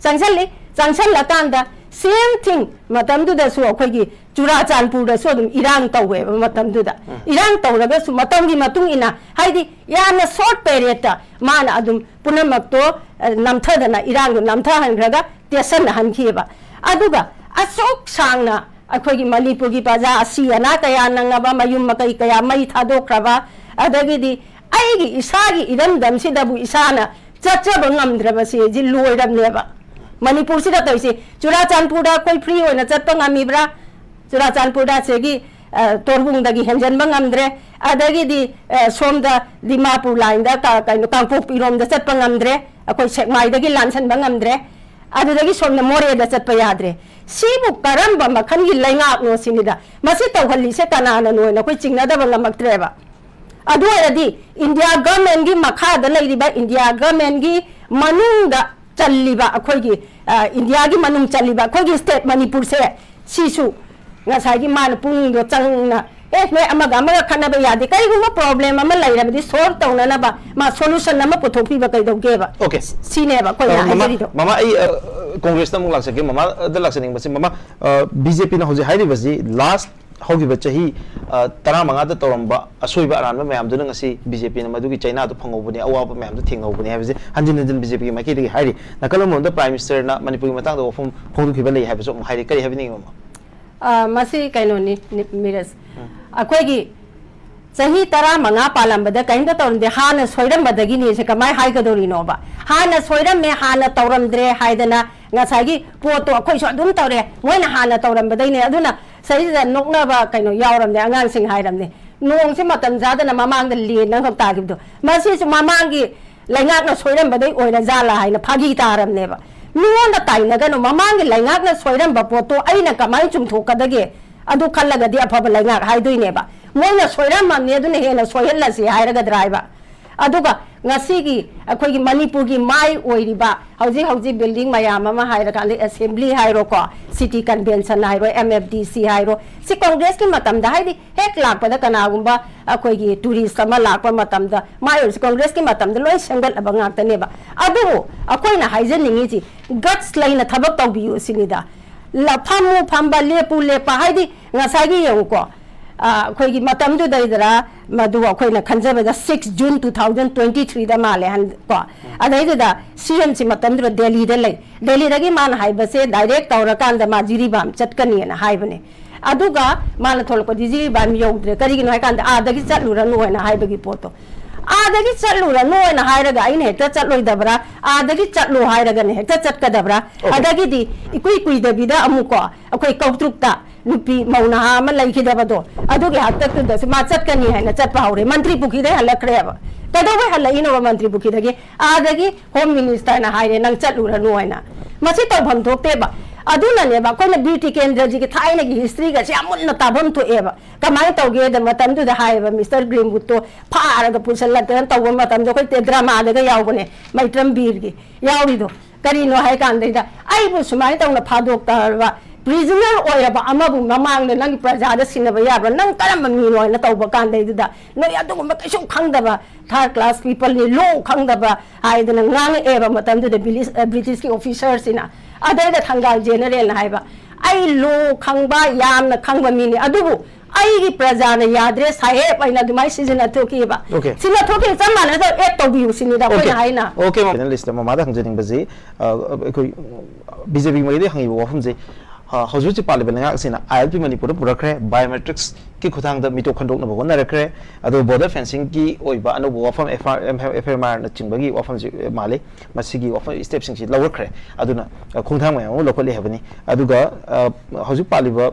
ꯆꯪꯁꯜꯂꯤ꯫ ꯆꯪꯁꯜꯂꯀꯥꯟꯗ same thing, ꯃꯇꯝꯗꯨꯗꯁꯨ ꯑꯩꯈꯣꯏꯒꯤ ꯆꯨꯔꯥꯆꯥꯟꯄꯨꯔꯗꯁꯨ ꯑꯗꯨꯝ ꯏꯔꯥꯡ ꯇꯧꯋꯦꯕ ꯃꯇꯝꯗꯨꯗ꯫ ꯎꯝ꯫ ꯏꯔꯥꯡ ꯇꯧꯔꯒꯁꯨ ꯃꯇꯝꯒꯤ ꯃꯇꯨꯡ ꯏꯟꯅ, ꯍꯥꯏꯗꯤ, ꯌꯥꯝꯅ short periodꯇ ꯃꯥꯅ ꯑꯗꯨꯝ ꯄꯨꯝꯅꯃꯛꯇꯣ, ꯑ, ꯅꯝꯊꯗꯅ, ꯏꯔꯥꯡꯗꯣ ꯅꯝꯊꯍꯟꯈ꯭ꯔꯒ ꯇꯦꯁꯟꯅꯍꯟꯈꯤꯑꯕ꯫ ꯑꯗꯨꯒ ꯑꯁꯨꯛ ꯁꯥꯡꯅ ꯑꯩꯈꯣꯏꯒꯤ ꯃꯅꯤꯄꯨꯔꯒꯤ ꯄ꯭ꯔꯖꯥ ꯑꯁꯤ ꯑꯅꯥ ꯀꯌꯥ ꯅꯪꯉꯕ, ꯃꯌꯨꯝ ꯃꯀꯩ ꯀꯌꯥ ꯃꯩ ꯊꯥꯗꯣꯛꯈ꯭ꯔꯕ, ꯑꯗꯒꯤꯗꯤ ꯑꯩꯒꯤ ꯏꯁꯥꯒꯤ ꯏꯔꯝꯗꯝꯁꯤꯗꯕꯨ ꯏꯁꯥꯅ ꯆꯠꯆꯕ ꯉꯝꯗ꯭ꯔꯕꯁꯦ ꯁꯤ ꯂꯣꯏꯔꯕꯅꯦꯕ꯫ ꯃꯅꯤꯄꯨꯔꯁꯤꯗ ꯇꯧꯔꯤꯁꯤ, ꯆꯨꯔꯥꯆꯥꯟꯄꯨꯔꯗ ꯑꯩꯈꯣꯏ free ꯑꯣꯏꯅ ꯆꯠꯄ ꯉꯝꯃꯤꯕ꯭ꯔꯥ? ꯆꯨꯔꯥꯆꯥꯟꯄꯨꯔꯗ ꯑꯁꯤꯒꯤ, ꯑ, ꯇꯣꯔꯕꯨꯡꯗꯒꯤ ꯍꯦꯟꯖꯟꯕ ꯉꯝꯗ꯭ꯔꯦ꯫ ꯑꯗꯒꯤꯗꯤ, ꯑ, ꯁꯣꯝꯗ ꯗꯤꯃꯥꯄꯨꯔ ꯂꯥꯏꯟꯗ ꯀ-, ꯀꯩꯅꯣ, ꯀꯥꯡꯄꯣꯛꯄꯤꯔꯣꯝꯗ ꯆꯠꯄ ꯉꯝꯗ꯭ꯔꯦ꯫ ꯑꯩꯈꯣꯏ ꯁꯦꯛꯃꯥꯏꯗꯒꯤ ꯂꯥꯟꯁꯟꯕ ꯉꯝꯗ꯭ꯔꯦ꯫ ꯑꯗꯨꯗꯒꯤ ꯁꯣꯝꯗ ꯃꯣꯔꯦꯗ ꯆꯠꯄ ꯌꯥꯗ꯭ꯔꯦ꯫ ꯁꯤꯕꯨ ꯀꯔꯝꯕ ꯃꯈꯜꯒꯤ ꯂꯩꯉꯥꯛꯅꯣ ꯁꯤꯅꯤꯗ꯫ ꯃꯁꯤ ꯇꯧꯍꯜꯂꯤꯁꯦ ꯀꯅꯥꯅꯅꯣꯅ ꯑꯩꯈꯣꯏ ꯆꯤꯡꯅꯗꯕ ꯉꯝꯃꯛꯇ꯭ꯔꯦꯕ꯫ ꯑꯗꯨ ꯑꯣꯏꯔꯗꯤ ꯏꯟꯗꯤꯌꯥ ꯒꯚꯔꯟꯃꯦꯟꯒꯤ ꯃꯈꯥꯗ ꯂꯩꯔꯤꯕ, ꯏꯟꯗꯤꯌꯥ ꯒꯚꯔꯟꯃꯦꯟꯒꯤ ꯃꯅꯨꯡꯗ ꯆꯜꯂꯤꯕ ꯑꯩꯈꯣꯏꯒꯤ, ꯑ, ꯏꯟꯗꯤꯌꯥꯒꯤ ꯃꯅꯨꯡ ꯆꯜꯂꯤꯕ ꯑꯩꯈꯣꯏꯒꯤ state ꯃꯅꯤꯄꯨꯔꯁꯦ, ꯁꯤꯁꯨ ꯉꯁꯥꯏꯒꯤ ꯃꯥꯅ ꯄꯨꯛꯅꯤꯡꯗꯣ ꯆꯪꯅ, "ꯑꯦ, ꯅꯣꯏ ꯑꯃꯒ ꯑꯃꯒ ꯈꯠꯅꯕ ꯌꯥꯗꯦ, ꯀꯔꯤꯒꯨꯝꯕ problem ꯑꯃ ꯂꯩꯔꯕꯗꯤ solve ꯇꯧꯅꯅꯕ ꯃꯥ solution ꯑꯃ ꯄꯨꯊꯣꯛꯄꯤꯕ ꯀꯩꯗꯧꯒꯦꯕ?" Okay. ꯁꯤꯅꯦꯕ ꯑꯩꯈꯣꯏꯅ ꯑ, ꯃꯃꯥ, ꯍꯥꯏꯖꯔꯤꯗꯣ꯫ ꯃꯃꯥ, ꯑꯩ, ꯑ, ꯀꯣꯡꯒ꯭ꯔꯦꯁꯇ ꯑꯃꯨꯛ ꯂꯥꯛꯆꯒꯦ꯫ ꯃꯃꯥꯗ ꯂꯥꯛꯆꯅꯤꯡꯕꯁꯤ, ꯃꯃꯥ, ꯑ, ꯕꯤ ꯖꯦ ꯄꯤꯅ ꯍꯧꯖꯤꯛ ꯍꯥꯏꯔꯤꯕꯁꯤ last ꯍꯧꯈꯤꯕ ꯆꯍꯤ, ꯑ, ꯇꯔꯥꯃꯉꯥꯗ ꯇꯧꯔꯝꯕ ꯑꯁꯣꯏꯕ ꯑꯔꯥꯟꯕ ꯃꯌꯥꯝꯗꯨꯅ ꯉꯁꯤ ꯕꯤ ꯖꯦ ꯄꯤꯅ ꯃꯗꯨꯒꯤ ꯆꯩꯅꯥꯗꯨ ꯐꯪꯍꯧꯕꯅꯤ, ꯑꯋꯥꯕ ꯃꯌꯥꯝꯗꯨ ꯊꯦꯡꯅꯍꯧꯕꯅꯤ ꯍꯥꯏꯕꯁꯦ ꯍꯟꯖꯤꯟ ꯍꯟꯖꯤꯟ ꯕꯤ ꯖꯦ ꯄꯤꯒꯤ ꯃꯥꯏꯀꯩꯗꯒꯤ ꯍꯥꯏꯔꯤ꯫ ꯅꯥꯀꯜ ꯑꯃꯔꯣꯝꯗ Prime Ministerꯅ ꯃꯅꯤꯄꯨꯔꯒꯤ ꯃꯇꯥꯡꯗ ꯋꯥꯐꯝ ꯐꯣꯡꯗꯣꯛꯈꯤꯕ ꯂꯩ ꯍꯥꯏꯕꯁꯨ ꯑꯃꯨꯛ ꯍꯥꯏꯔꯤ꯫ ꯀꯔꯤ ꯍꯥꯏꯕꯤꯅꯤꯡꯉꯤ, ꯃꯃꯥ? ꯑ, ꯃꯁꯤ ꯀꯩꯅꯣꯅꯤ, ꯅꯤ-, ꯃꯤꯔꯖ꯫ ꯎꯝ꯫ ꯑꯩꯈꯣꯏꯒꯤ ꯆꯍꯤ ꯇꯔꯥꯃꯉꯥ ꯄꯥꯜꯂꯝꯕꯗ ꯀꯔꯤꯝꯇ ꯇꯧꯔꯝꯗꯦ, ꯍꯥꯟꯅ ꯁꯣꯏꯔꯝꯕꯗꯒꯤꯅꯤ ꯁꯦ ꯀꯃꯥꯏ ꯍꯥꯏꯒꯗꯧꯔꯤꯅꯣꯕ? ꯍꯥꯟꯅ ꯁꯣꯏꯔꯝꯃꯦ, ꯍꯥꯟꯅ ꯇꯧꯔꯝꯗ꯭ꯔꯦ ꯍꯥꯏꯗꯅ ꯉꯁꯥꯏꯒꯤ ꯄꯣꯠꯇꯣ ꯑꯩꯈꯣꯏꯁꯨ ꯑꯗꯨꯝ ꯇꯧꯔꯦ, ꯃꯣꯏꯅ ꯍꯥꯟꯅ ꯇꯧꯔꯝꯕꯗꯩꯅꯦ꯫ ꯑꯗꯨꯅ ꯁꯤꯗꯩꯁꯤꯗ ꯅꯣꯛꯅꯕ ꯀꯩꯅꯣ ꯌꯥꯎꯔꯝꯅꯦ, ꯑꯉꯥꯡꯁꯤꯡ ꯍꯥꯏꯔꯝꯅꯦ, "ꯅꯣꯡꯁꯦ ꯃꯇꯝ ꯆꯥꯗꯅ ꯃꯃꯥꯡꯗ ꯂꯦꯟ ꯑꯃꯈꯛ ꯇꯥꯈꯤꯕꯗꯣ, ꯃꯁꯤꯁꯨ ꯃꯃꯥꯡꯒꯤ ꯂꯩꯉꯥꯛꯅ ꯁꯣꯏꯔꯝꯕꯗꯩ ꯑꯣꯏꯔ ꯖꯥꯠꯂꯥ?" ꯍꯥꯏꯅ ꯐꯥꯒꯤ ꯇꯥꯔꯝꯅꯦꯕ꯫ ꯃꯤꯉꯣꯟꯗ ꯇꯥꯏꯅꯒꯅꯨ, ꯃꯃꯥꯡꯒꯤ ꯂꯩꯉꯥꯛꯅ ꯁꯣꯏꯔꯝꯕ ꯄꯣꯠꯇꯣ ꯑꯩꯅ ꯀꯃꯥꯏꯅ ꯆꯨꯝꯊꯣꯛꯀꯗꯒꯦ? ꯑꯗꯨ ꯈꯜꯂꯒꯗꯤ ꯑꯐꯕ ꯂꯩꯉꯥꯛ ꯍꯥꯏꯗꯣꯏꯅꯦꯕ꯫ ꯃꯣꯏꯅ ꯁꯣꯏꯔꯝꯃꯕꯅꯤ, ꯑꯗꯨꯅ ꯍꯦꯟꯅ ꯁꯣꯏꯍꯜꯂꯁꯤ ꯍꯥꯏꯔꯒꯗ꯭ꯔꯥ ꯍꯥꯏꯕ? ꯑꯗꯨꯒ ꯉꯁꯤꯒꯤ ꯑꯩꯈꯣꯏꯒꯤ ꯃꯅꯤꯄꯨꯔꯒꯤ ꯃꯥꯏ ꯑꯣꯏꯔꯤꯕ ꯍꯧꯖꯤꯛ ꯍꯧꯖꯤꯛ building ꯃꯌꯥꯝ ꯑꯃ ꯍꯥꯏꯔꯀꯥꯟꯗ, assembly ꯍꯥꯏꯔꯣꯀꯣ, city convention ꯍꯥꯏꯔꯣ, M F D C ꯍꯥꯏꯔꯣ, ꯁꯤ ꯀꯣꯡꯒ꯭ꯔꯦꯁꯀꯤ ꯃꯇꯝꯗ, ꯍꯥꯏꯗꯤ ꯍꯦꯛ ꯂꯥꯛꯄꯗ ꯀꯅꯥꯒꯨꯝꯕ ꯑꯩꯈꯣꯏꯒꯤ tourist ꯑꯃ ꯂꯥꯛꯄ ꯃꯇꯝꯗ ꯃꯥꯏ ꯑꯣꯏꯔꯤꯁꯤ ꯀꯣꯡꯒ꯭ꯔꯦꯁꯀꯤ ꯃꯇꯝꯗ ꯂꯣꯏ ꯁꯦꯝꯒꯠꯂꯕ ꯉꯥꯛꯇꯅꯦꯕ꯫ ꯑꯗꯨꯕꯨ ꯑꯩꯈꯣꯏꯅ ꯍꯥꯏꯖꯅꯤꯡꯉꯤꯁꯤ, guts ꯂꯩꯅ ꯊꯕꯛ ꯇꯧꯕꯤꯌꯨ ꯁꯤꯅꯤꯗ꯫ ꯂ-, ꯐꯝꯃꯨ ꯐꯝꯕ, ꯂꯦꯞꯄꯨ ꯂꯦꯞꯄ, ꯍꯥꯏꯗꯤ ꯉꯁꯥꯏꯒꯤ ꯌꯦꯡꯉꯨꯀꯣ, ꯑ, ꯑꯩꯈꯣꯏꯒꯤ ꯃꯇꯝꯗꯨꯗꯩꯗꯔ ꯃꯗꯨ ꯑꯩꯈꯣꯏꯅ ꯈꯟꯖꯕꯗ six June two thousand twenty-three ꯗ ꯃꯥꯜꯂꯦ ꯍꯟ-, ꯀꯣ꯫ ꯑꯗꯩꯗꯨꯗ C M ꯁꯤ ꯃꯇꯝꯗꯨꯗ ꯗꯦꯜꯂꯤꯗ ꯂꯩ꯫ ꯗꯦꯜꯂꯤꯗꯒꯤ ꯃꯥꯅ ꯍꯥꯏꯕꯁꯦ direct ꯇꯧꯔꯀꯥꯟꯗ ꯃꯥ ꯖꯤꯔꯤꯕꯥꯝ ꯆꯠꯀꯅꯤꯅ ꯍꯥꯏꯕꯅꯦ꯫ ꯑꯗꯨꯒ ꯃꯥꯅ ꯊꯣꯛꯂꯛꯄꯗꯤ ꯖꯤꯔꯤꯕꯥꯝ ꯌꯧꯗ꯭ꯔꯦ꯫ ꯀꯔꯤꯒꯤꯅꯣ ꯍꯥꯏꯀꯥꯟꯗ ꯑꯥꯗꯒꯤ ꯆꯠꯂꯨꯔꯅꯨ ꯍꯥꯏꯅ ꯍꯥꯏꯕꯒꯤ ꯄꯣꯠꯇꯣ꯫ ꯑꯥꯗꯒꯤ ꯆꯠꯂꯨꯔꯅꯨ ꯍꯥꯏꯅ ꯍꯥꯏꯔꯒ ꯑꯩꯅ ꯍꯦꯛꯇ ꯆꯠꯂꯣꯏꯗꯕ꯭ꯔꯥ? ꯑꯥꯗꯒꯤ ꯆꯠꯂꯨ ꯍꯥꯏꯔꯒꯅ ꯍꯦꯛꯇ ꯆꯠꯀꯗꯕ꯭ꯔꯥ? ꯑꯣ꯫ ꯑꯗꯒꯤꯗꯤ ꯏꯀꯨꯏ ꯀꯨꯏꯗꯕꯤꯗ ꯑꯃꯨꯛꯀꯣ ꯑꯩꯈꯣꯏ ꯀꯧꯇ꯭ꯔꯨꯛꯇ ꯅꯨꯄꯤ ꯃꯧ ꯅꯍꯥ ꯑꯃ ꯂꯩꯈꯤꯗꯕꯗꯣ, ꯑꯗꯨꯒꯤ ꯍꯥꯛꯇꯛꯇꯨꯗꯁꯨ ꯃꯥ ꯆꯠꯀꯅꯤ ꯍꯥꯏꯅ ꯆꯠꯄ ꯍꯧꯔꯦ꯫ ꯃꯟꯇ꯭ꯔꯤ ꯄꯨꯈ꯭ꯔꯤꯗꯩ ꯍꯜꯂꯛꯈ꯭ꯔꯦꯕ꯫ ꯀꯩꯗꯧꯕꯩ ꯍꯜꯂꯛꯏꯅꯣꯕ ꯃꯟꯇ꯭ꯔꯤ ꯄꯨꯈ꯭ꯔꯤꯗꯒꯤ? ꯑꯥꯗꯒꯤ Home Ministerꯅ ꯍꯥꯏꯔꯦ, "ꯅꯪ ꯆꯠꯂꯨꯔꯅꯨ" ꯍꯥꯏꯅ꯫ ꯃꯁꯤ ꯇꯧꯐꯝ ꯊꯣꯛꯇꯦꯕ꯫ ꯑꯗꯨꯅꯅꯦꯕ ꯑꯩꯈꯣꯏꯅ ꯕꯤꯔ ꯇꯤꯀꯦꯟꯗ꯭ꯔꯖꯤꯒꯤ ꯊꯥꯏꯅꯒꯤ historyꯒꯁꯦ ꯌꯥꯝ ꯃꯨꯟꯅ ꯇꯥꯐꯝ ꯊꯣꯛꯑꯦꯕ꯫ ꯀꯃꯥꯏꯅ ꯇꯧꯒꯦꯗ, ꯃꯇꯝꯗꯨꯗ ꯍꯥꯏꯌꯦꯕ, Mister Greenwoodꯇꯣ ꯐꯥꯔꯒ ꯄꯨꯁꯜꯂꯛꯇꯅ ꯇꯧꯕ ꯃꯇꯝꯗꯣ ꯑꯩꯈꯣꯏ dramaꯗꯒ ꯌꯥꯎꯕꯅꯦ, ꯃꯩꯇ꯭ꯔꯝ ꯕꯤꯔꯒꯤ ꯌꯥꯎꯔꯤꯗꯣ꯫ ꯀꯔꯤꯅꯣ ꯍꯥꯏ ꯀꯥꯟꯗꯩꯗ, ꯑꯩꯕꯨ ꯁꯨꯃꯥꯏꯅ ꯇꯧꯅ ꯐꯥꯗꯣꯛꯇꯕ, prisoner ꯑꯣꯏꯔꯕ ꯑꯃꯕꯨ ꯃꯃꯥꯡꯗ ꯅꯪꯒꯤ ꯄ꯭ꯔꯖꯥꯗ ꯁꯤꯟꯅꯕ ꯌꯥꯕ꯭ꯔꯥ? ꯅꯪ ꯀꯔꯝꯕ ꯃꯤꯅꯣ ꯍꯥꯏꯅ ꯇꯧꯕ ꯀꯥꯟꯗꯩꯗꯨꯗ, ꯅꯣꯏ ꯑꯗꯨꯒꯨꯝꯕ ꯀꯩꯁꯨ ꯈꯪꯗꯕ, third class peopleꯅꯤ, law ꯈꯪꯗꯕ ꯍꯥꯏꯗꯅ ꯉꯥꯡꯉꯛꯑꯦꯕ ꯃꯇꯝꯗꯨꯗ ꯕꯤꯂꯤꯁ-, ꯑ, Britishꯀꯤ officerꯁꯤꯅ꯫ ꯑꯗꯩꯗ ꯊꯪꯒꯥꯜ Generalꯅ ꯍꯥꯏꯕ, "ꯑꯩ law ꯈꯪꯕ, ꯌꯥꯝꯅ ꯈꯪꯕ ꯃꯤꯅꯤ, ꯑꯗꯨꯕꯨ ꯑꯩꯒꯤ ꯄ꯭ꯔꯖꯥꯅ ꯌꯥꯗ꯭ꯔꯦ ꯁꯥꯍꯦꯕ ꯑꯩꯅ ꯑꯗꯨꯃꯥꯏꯅ ꯁꯤꯖꯤꯟꯅꯊꯣꯛꯈꯤꯕ꯫ Okay. ꯁꯤꯖꯤꯟꯅꯊꯣꯛꯈꯤꯕ ꯆꯞ ꯃꯥꯟꯅꯗꯕ ꯑꯦꯛ ꯇꯧꯕꯤꯌꯨ ꯁꯤꯅꯤꯗ ꯑꯩꯈꯣꯏꯅ ꯍꯥꯏꯅ꯫ Okay, ꯃꯃꯥꯗ ꯍꯪꯖꯅꯤꯡꯕꯁꯤ, ꯑ, ꯑꯩꯈꯣꯏ ꯕꯤ ꯖꯦ ꯄꯤ ꯃꯥꯏꯀꯩꯗꯒꯤ ꯍꯪꯉꯤꯕ ꯋꯥꯐꯝꯁꯦ, ꯑ, ꯍꯧꯖꯤꯛ ꯍꯧꯖꯤꯛ ꯄꯥꯜꯂꯤꯕ ꯂꯩꯉꯥꯛꯁꯤꯅ ꯑꯥꯏ ꯑꯦꯜ ꯄꯤ ꯃꯅꯤꯄꯨꯔꯗ ꯄꯨꯔꯛꯈ꯭ꯔꯦ, biometrics ꯀꯤ ꯈꯨꯠꯊꯥꯡꯗ ꯃꯤꯇꯣꯞ ꯈꯟꯗꯣꯛꯅꯕ ꯍꯣꯠꯅꯔꯛꯈ꯭ꯔꯦ, ꯑꯗꯨꯒ border fencing ꯒꯤ ꯑꯣꯏꯕ ꯑꯅꯧꯕ ꯋꯥꯐꯝ ꯑꯦꯐ ꯑꯥꯏ ꯑꯥꯔ ꯅꯆꯤꯡꯕꯒꯤ ꯋꯥꯐꯝꯁꯤ ꯃꯥꯜꯂꯤ꯫ ꯃꯁꯤꯒꯤ ꯋꯥꯐꯝ step ꯁꯤꯡꯁꯤ ꯂꯧꯔꯛꯈ꯭ꯔꯦ꯫ ꯑꯗꯨꯅ, ꯑ, ꯈꯣꯡꯊꯥꯡ ꯃꯌꯥꯝ ꯑꯃ ꯂꯧꯈꯠꯂꯤ ꯍꯥꯏꯕꯅꯤ꯫ ꯑꯗꯨꯒ, ꯑ, ꯍꯧꯖꯤꯛ ꯄꯥꯜꯂꯤꯕ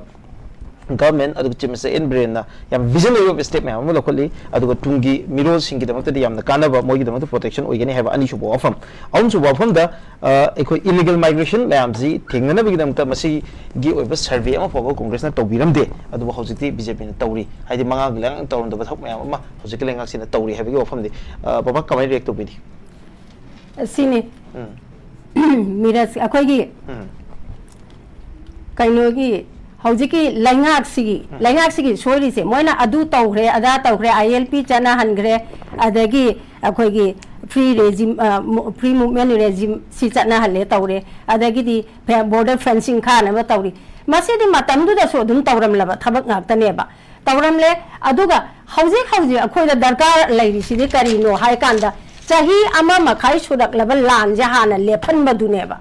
government ꯑꯗꯨꯒ Chief Minister ꯑꯦꯟ ꯕꯤꯔꯦꯟꯅ ꯌꯥꯝ vision ꯑꯣꯏꯕ step ꯃꯌꯥꯝ ꯑꯃ ꯂꯧꯈꯠꯂꯤ꯫ ꯑꯗꯨꯒ ꯇꯨꯡꯒꯤ ꯃꯤꯔꯣꯜꯁꯤꯡꯒꯤꯗꯃꯛꯇꯗꯤ ꯌꯥꯝꯅ ꯀꯥꯟꯅꯕ, ꯃꯣꯏꯒꯤꯗꯃꯛꯇ protection ꯑꯣꯏꯒꯅꯤ ꯍꯥꯏꯕ ꯑꯅꯤꯁꯨꯕ ꯋꯥꯐꯝ꯫ ꯑꯍꯨꯝꯁꯨꯕ ꯋꯥꯐꯝꯗ, ꯑ, ꯑꯩꯈꯣꯏ illegal migration ꯃꯌꯥꯝꯁꯤ ꯊꯦꯡꯅꯅꯕꯒꯤꯗꯃꯛꯇ ꯃꯁꯤꯒꯤ ꯑꯣꯏꯕ survey ꯑꯃ ꯐꯥꯎꯕ ꯀꯣꯡꯒ꯭ꯔꯦꯁꯅ ꯇꯧꯕꯤꯔꯝꯗꯦ꯫ ꯑꯗꯨꯕꯨ ꯍꯧꯖꯤꯛꯇꯤ ꯕꯤ ꯖꯦ ꯄꯤꯅ ꯇꯧꯔꯤ꯫ ꯍꯥꯏꯗꯤ ꯃꯉꯥꯒꯤ ꯂꯩꯉꯥꯛꯅ ꯇꯧꯔꯝꯗꯕ ꯊꯕꯛ ꯃꯌꯥꯝ ꯑꯃ ꯍꯧꯖꯤꯛꯀꯤ ꯂꯩꯉꯥꯛꯁꯤꯅ ꯇꯧꯔꯤ ꯍꯥꯏꯕꯒꯤ ꯋꯥꯐꯝꯗꯤ, ꯑ, ꯕꯕꯥ ꯀꯃꯥꯏꯅ react ꯇꯧꯕꯤꯅꯤ? ꯁꯤꯅꯤ꯫ ꯎꯝ꯫ ꯃꯤꯔꯁ ꯑꯩꯈꯣꯏꯒꯤ ꯎꯝ꯫ ꯀꯩꯅꯣꯒꯤ ꯍꯧꯖꯤꯛꯀꯤ ꯂꯩꯉꯥꯛꯁꯤꯒꯤ, ꯎꯝ꯫ ꯂꯩꯉꯥꯛꯁꯤꯒꯤ ꯁꯣꯏꯔꯤꯁꯦ, ꯃꯣꯏꯅ ꯑꯗꯨ ꯇꯧꯈ꯭ꯔꯦ, ꯑꯗꯥ ꯇꯧꯈ꯭ꯔꯦ, ꯑꯥꯏ ꯑꯦꯜ ꯄꯤ ꯆꯠꯅꯍꯟꯈ꯭ꯔꯦ, ꯑꯗꯒꯤ ꯑꯩꯈꯣꯏꯒꯤ free regime, ꯑ, ꯃꯣ-, free movement regime ꯁꯤ ꯆꯠꯅꯍꯜꯂꯦ ꯇꯧꯔꯦ, ꯑꯗꯒꯤꯗꯤ ꯐꯦ-, border fencing ꯈꯥꯅꯕ ꯇꯧꯔꯤ꯫ ꯃꯁꯤꯗꯤ ꯃꯇꯝꯗꯨꯗꯁꯨ ꯑꯗꯨꯝ ꯇꯧꯔꯝꯂꯕ ꯊꯕꯛ ꯉꯥꯛꯇꯅꯦꯕ꯫ ꯇꯧꯔꯝꯂꯦ꯫ ꯑꯗꯨꯒ ꯍꯧꯖꯤꯛ ꯍꯧꯖꯤꯛ ꯑꯩꯈꯣꯏꯗ ꯗꯔꯀꯥꯔ ꯂꯩꯔꯤꯁꯤꯗꯤ ꯀꯔꯤꯅꯣ ꯍꯥꯏ ꯀꯥꯟꯗ, ꯆꯍꯤ ꯑꯃ ꯃꯈꯥꯏ ꯁꯨꯔꯛꯂꯕ ꯂꯥꯟꯁꯦ ꯍꯥꯟꯅ ꯂꯦꯞꯍꯟꯕꯗꯨꯅꯦꯕ꯫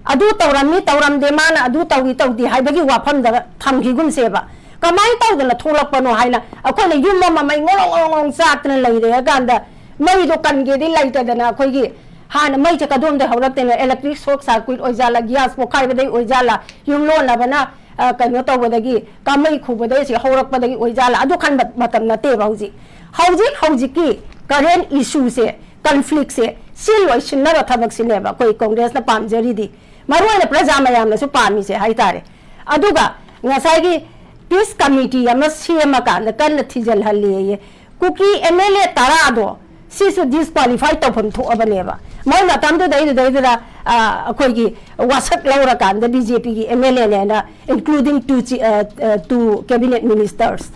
ꯑꯗꯨ ꯇꯧꯔꯝꯃꯤ, ꯇꯧꯔꯝꯗꯦ, ꯃꯥꯅ ꯑꯗꯨ ꯇꯧꯏ, ꯇꯧꯗꯦ ꯍꯥꯏꯕꯒꯤ ꯋꯥꯐꯝꯗ ꯊꯝꯈꯤꯒꯨꯝꯁꯦꯕ꯫ ꯀꯃꯥꯏꯅ ꯇꯧꯗꯅ ꯊꯣꯛꯂꯛꯄꯅꯣ ꯍꯥꯏꯅ ꯑꯩꯈꯣꯏꯅ ꯌꯨꯝ ꯑꯃ ꯃꯩ ꯉꯣꯔꯣꯡ ꯉꯣꯔꯣꯡ ꯉꯣꯔꯣꯡ ꯆꯥꯛꯇꯅ ꯂꯩꯔꯦ ꯀꯥꯟꯗ, ꯃꯩꯗꯣ ꯀꯟꯒꯦꯗꯤ ꯂꯩꯇꯗꯅ ꯑꯩꯈꯣꯏꯒꯤ ꯍꯥꯟꯅ ꯃꯩꯁꯦ ꯀꯗꯣꯝꯗꯩ ꯍꯧꯔꯛꯇꯣꯏꯅꯣ? Electric short circuit ꯑꯣꯏꯖꯥꯠꯂ, gas ꯄꯣꯈꯥꯏꯕꯗꯩ ꯑꯣꯏꯖꯥꯠꯂ, ꯌꯨꯝꯂꯣꯟꯅꯕꯅ, ꯑ, ꯀꯩꯅꯣ ꯇꯧꯕꯗꯒꯤ, ꯀꯥꯃꯩ ꯈꯨꯕꯗꯒꯤ ꯁꯤ ꯍꯧꯔꯛꯄꯗꯒꯤ ꯑꯣꯏꯖꯥꯠꯂ? ꯑꯗꯨ ꯈꯟꯕ ꯃꯇꯝ ꯅꯠꯇꯦꯕ ꯍꯧꯖꯤꯛ꯫ ꯍꯧꯖꯤꯛ ꯍꯧꯖꯤꯛꯀꯤ current issue ꯁꯦ, conflict ꯁꯦ, ꯁꯤ ꯂꯣꯏꯁꯤꯟꯅꯕ ꯊꯕꯛꯁꯤꯅꯦꯕ ꯑꯩꯈꯣꯏ ꯀꯣꯡꯒ꯭ꯔꯦꯁꯅ ꯄꯥꯝꯖꯔꯤꯗꯤ, ꯃꯔꯨꯑꯣꯏꯅ ꯄ꯭ꯔꯖꯥ ꯃꯌꯥꯝꯅꯁꯨ ꯄꯥꯝꯃꯤꯁꯦ ꯍꯥꯏꯇꯥꯔꯦ꯫ ꯑꯗꯨꯒ ꯉꯁꯥꯏꯒꯤ peace committee ꯑꯃ ꯁꯦꯝꯃꯀꯥꯟꯗ ꯀꯟꯅ ꯊꯤꯖꯤꯜꯍꯜꯂꯦꯌꯦ꯫ ꯀꯨꯀꯤ ꯑꯦꯝ ꯑꯦꯜ ꯑꯦ ꯇꯔꯥꯗꯣ ꯁꯤꯁꯨ disqualify ꯇꯧꯐꯝ ꯊꯣꯛꯑꯕꯅꯦꯕ꯫ ꯃꯣꯏ ꯃꯇꯝꯗꯨꯗꯩꯗꯨꯗꯩꯗꯨꯗ, ꯑ, ꯑꯩꯈꯣꯏꯒꯤ ꯋꯥꯁꯛ ꯂꯧꯔꯀꯥꯟꯗ ꯕꯤ ꯖꯦ ꯄꯤꯒꯤ ꯑꯦꯝ ꯑꯦꯜ ꯑꯦꯅꯦꯅ, including two chi-, ꯑ, ꯑ, two cabinet ministers,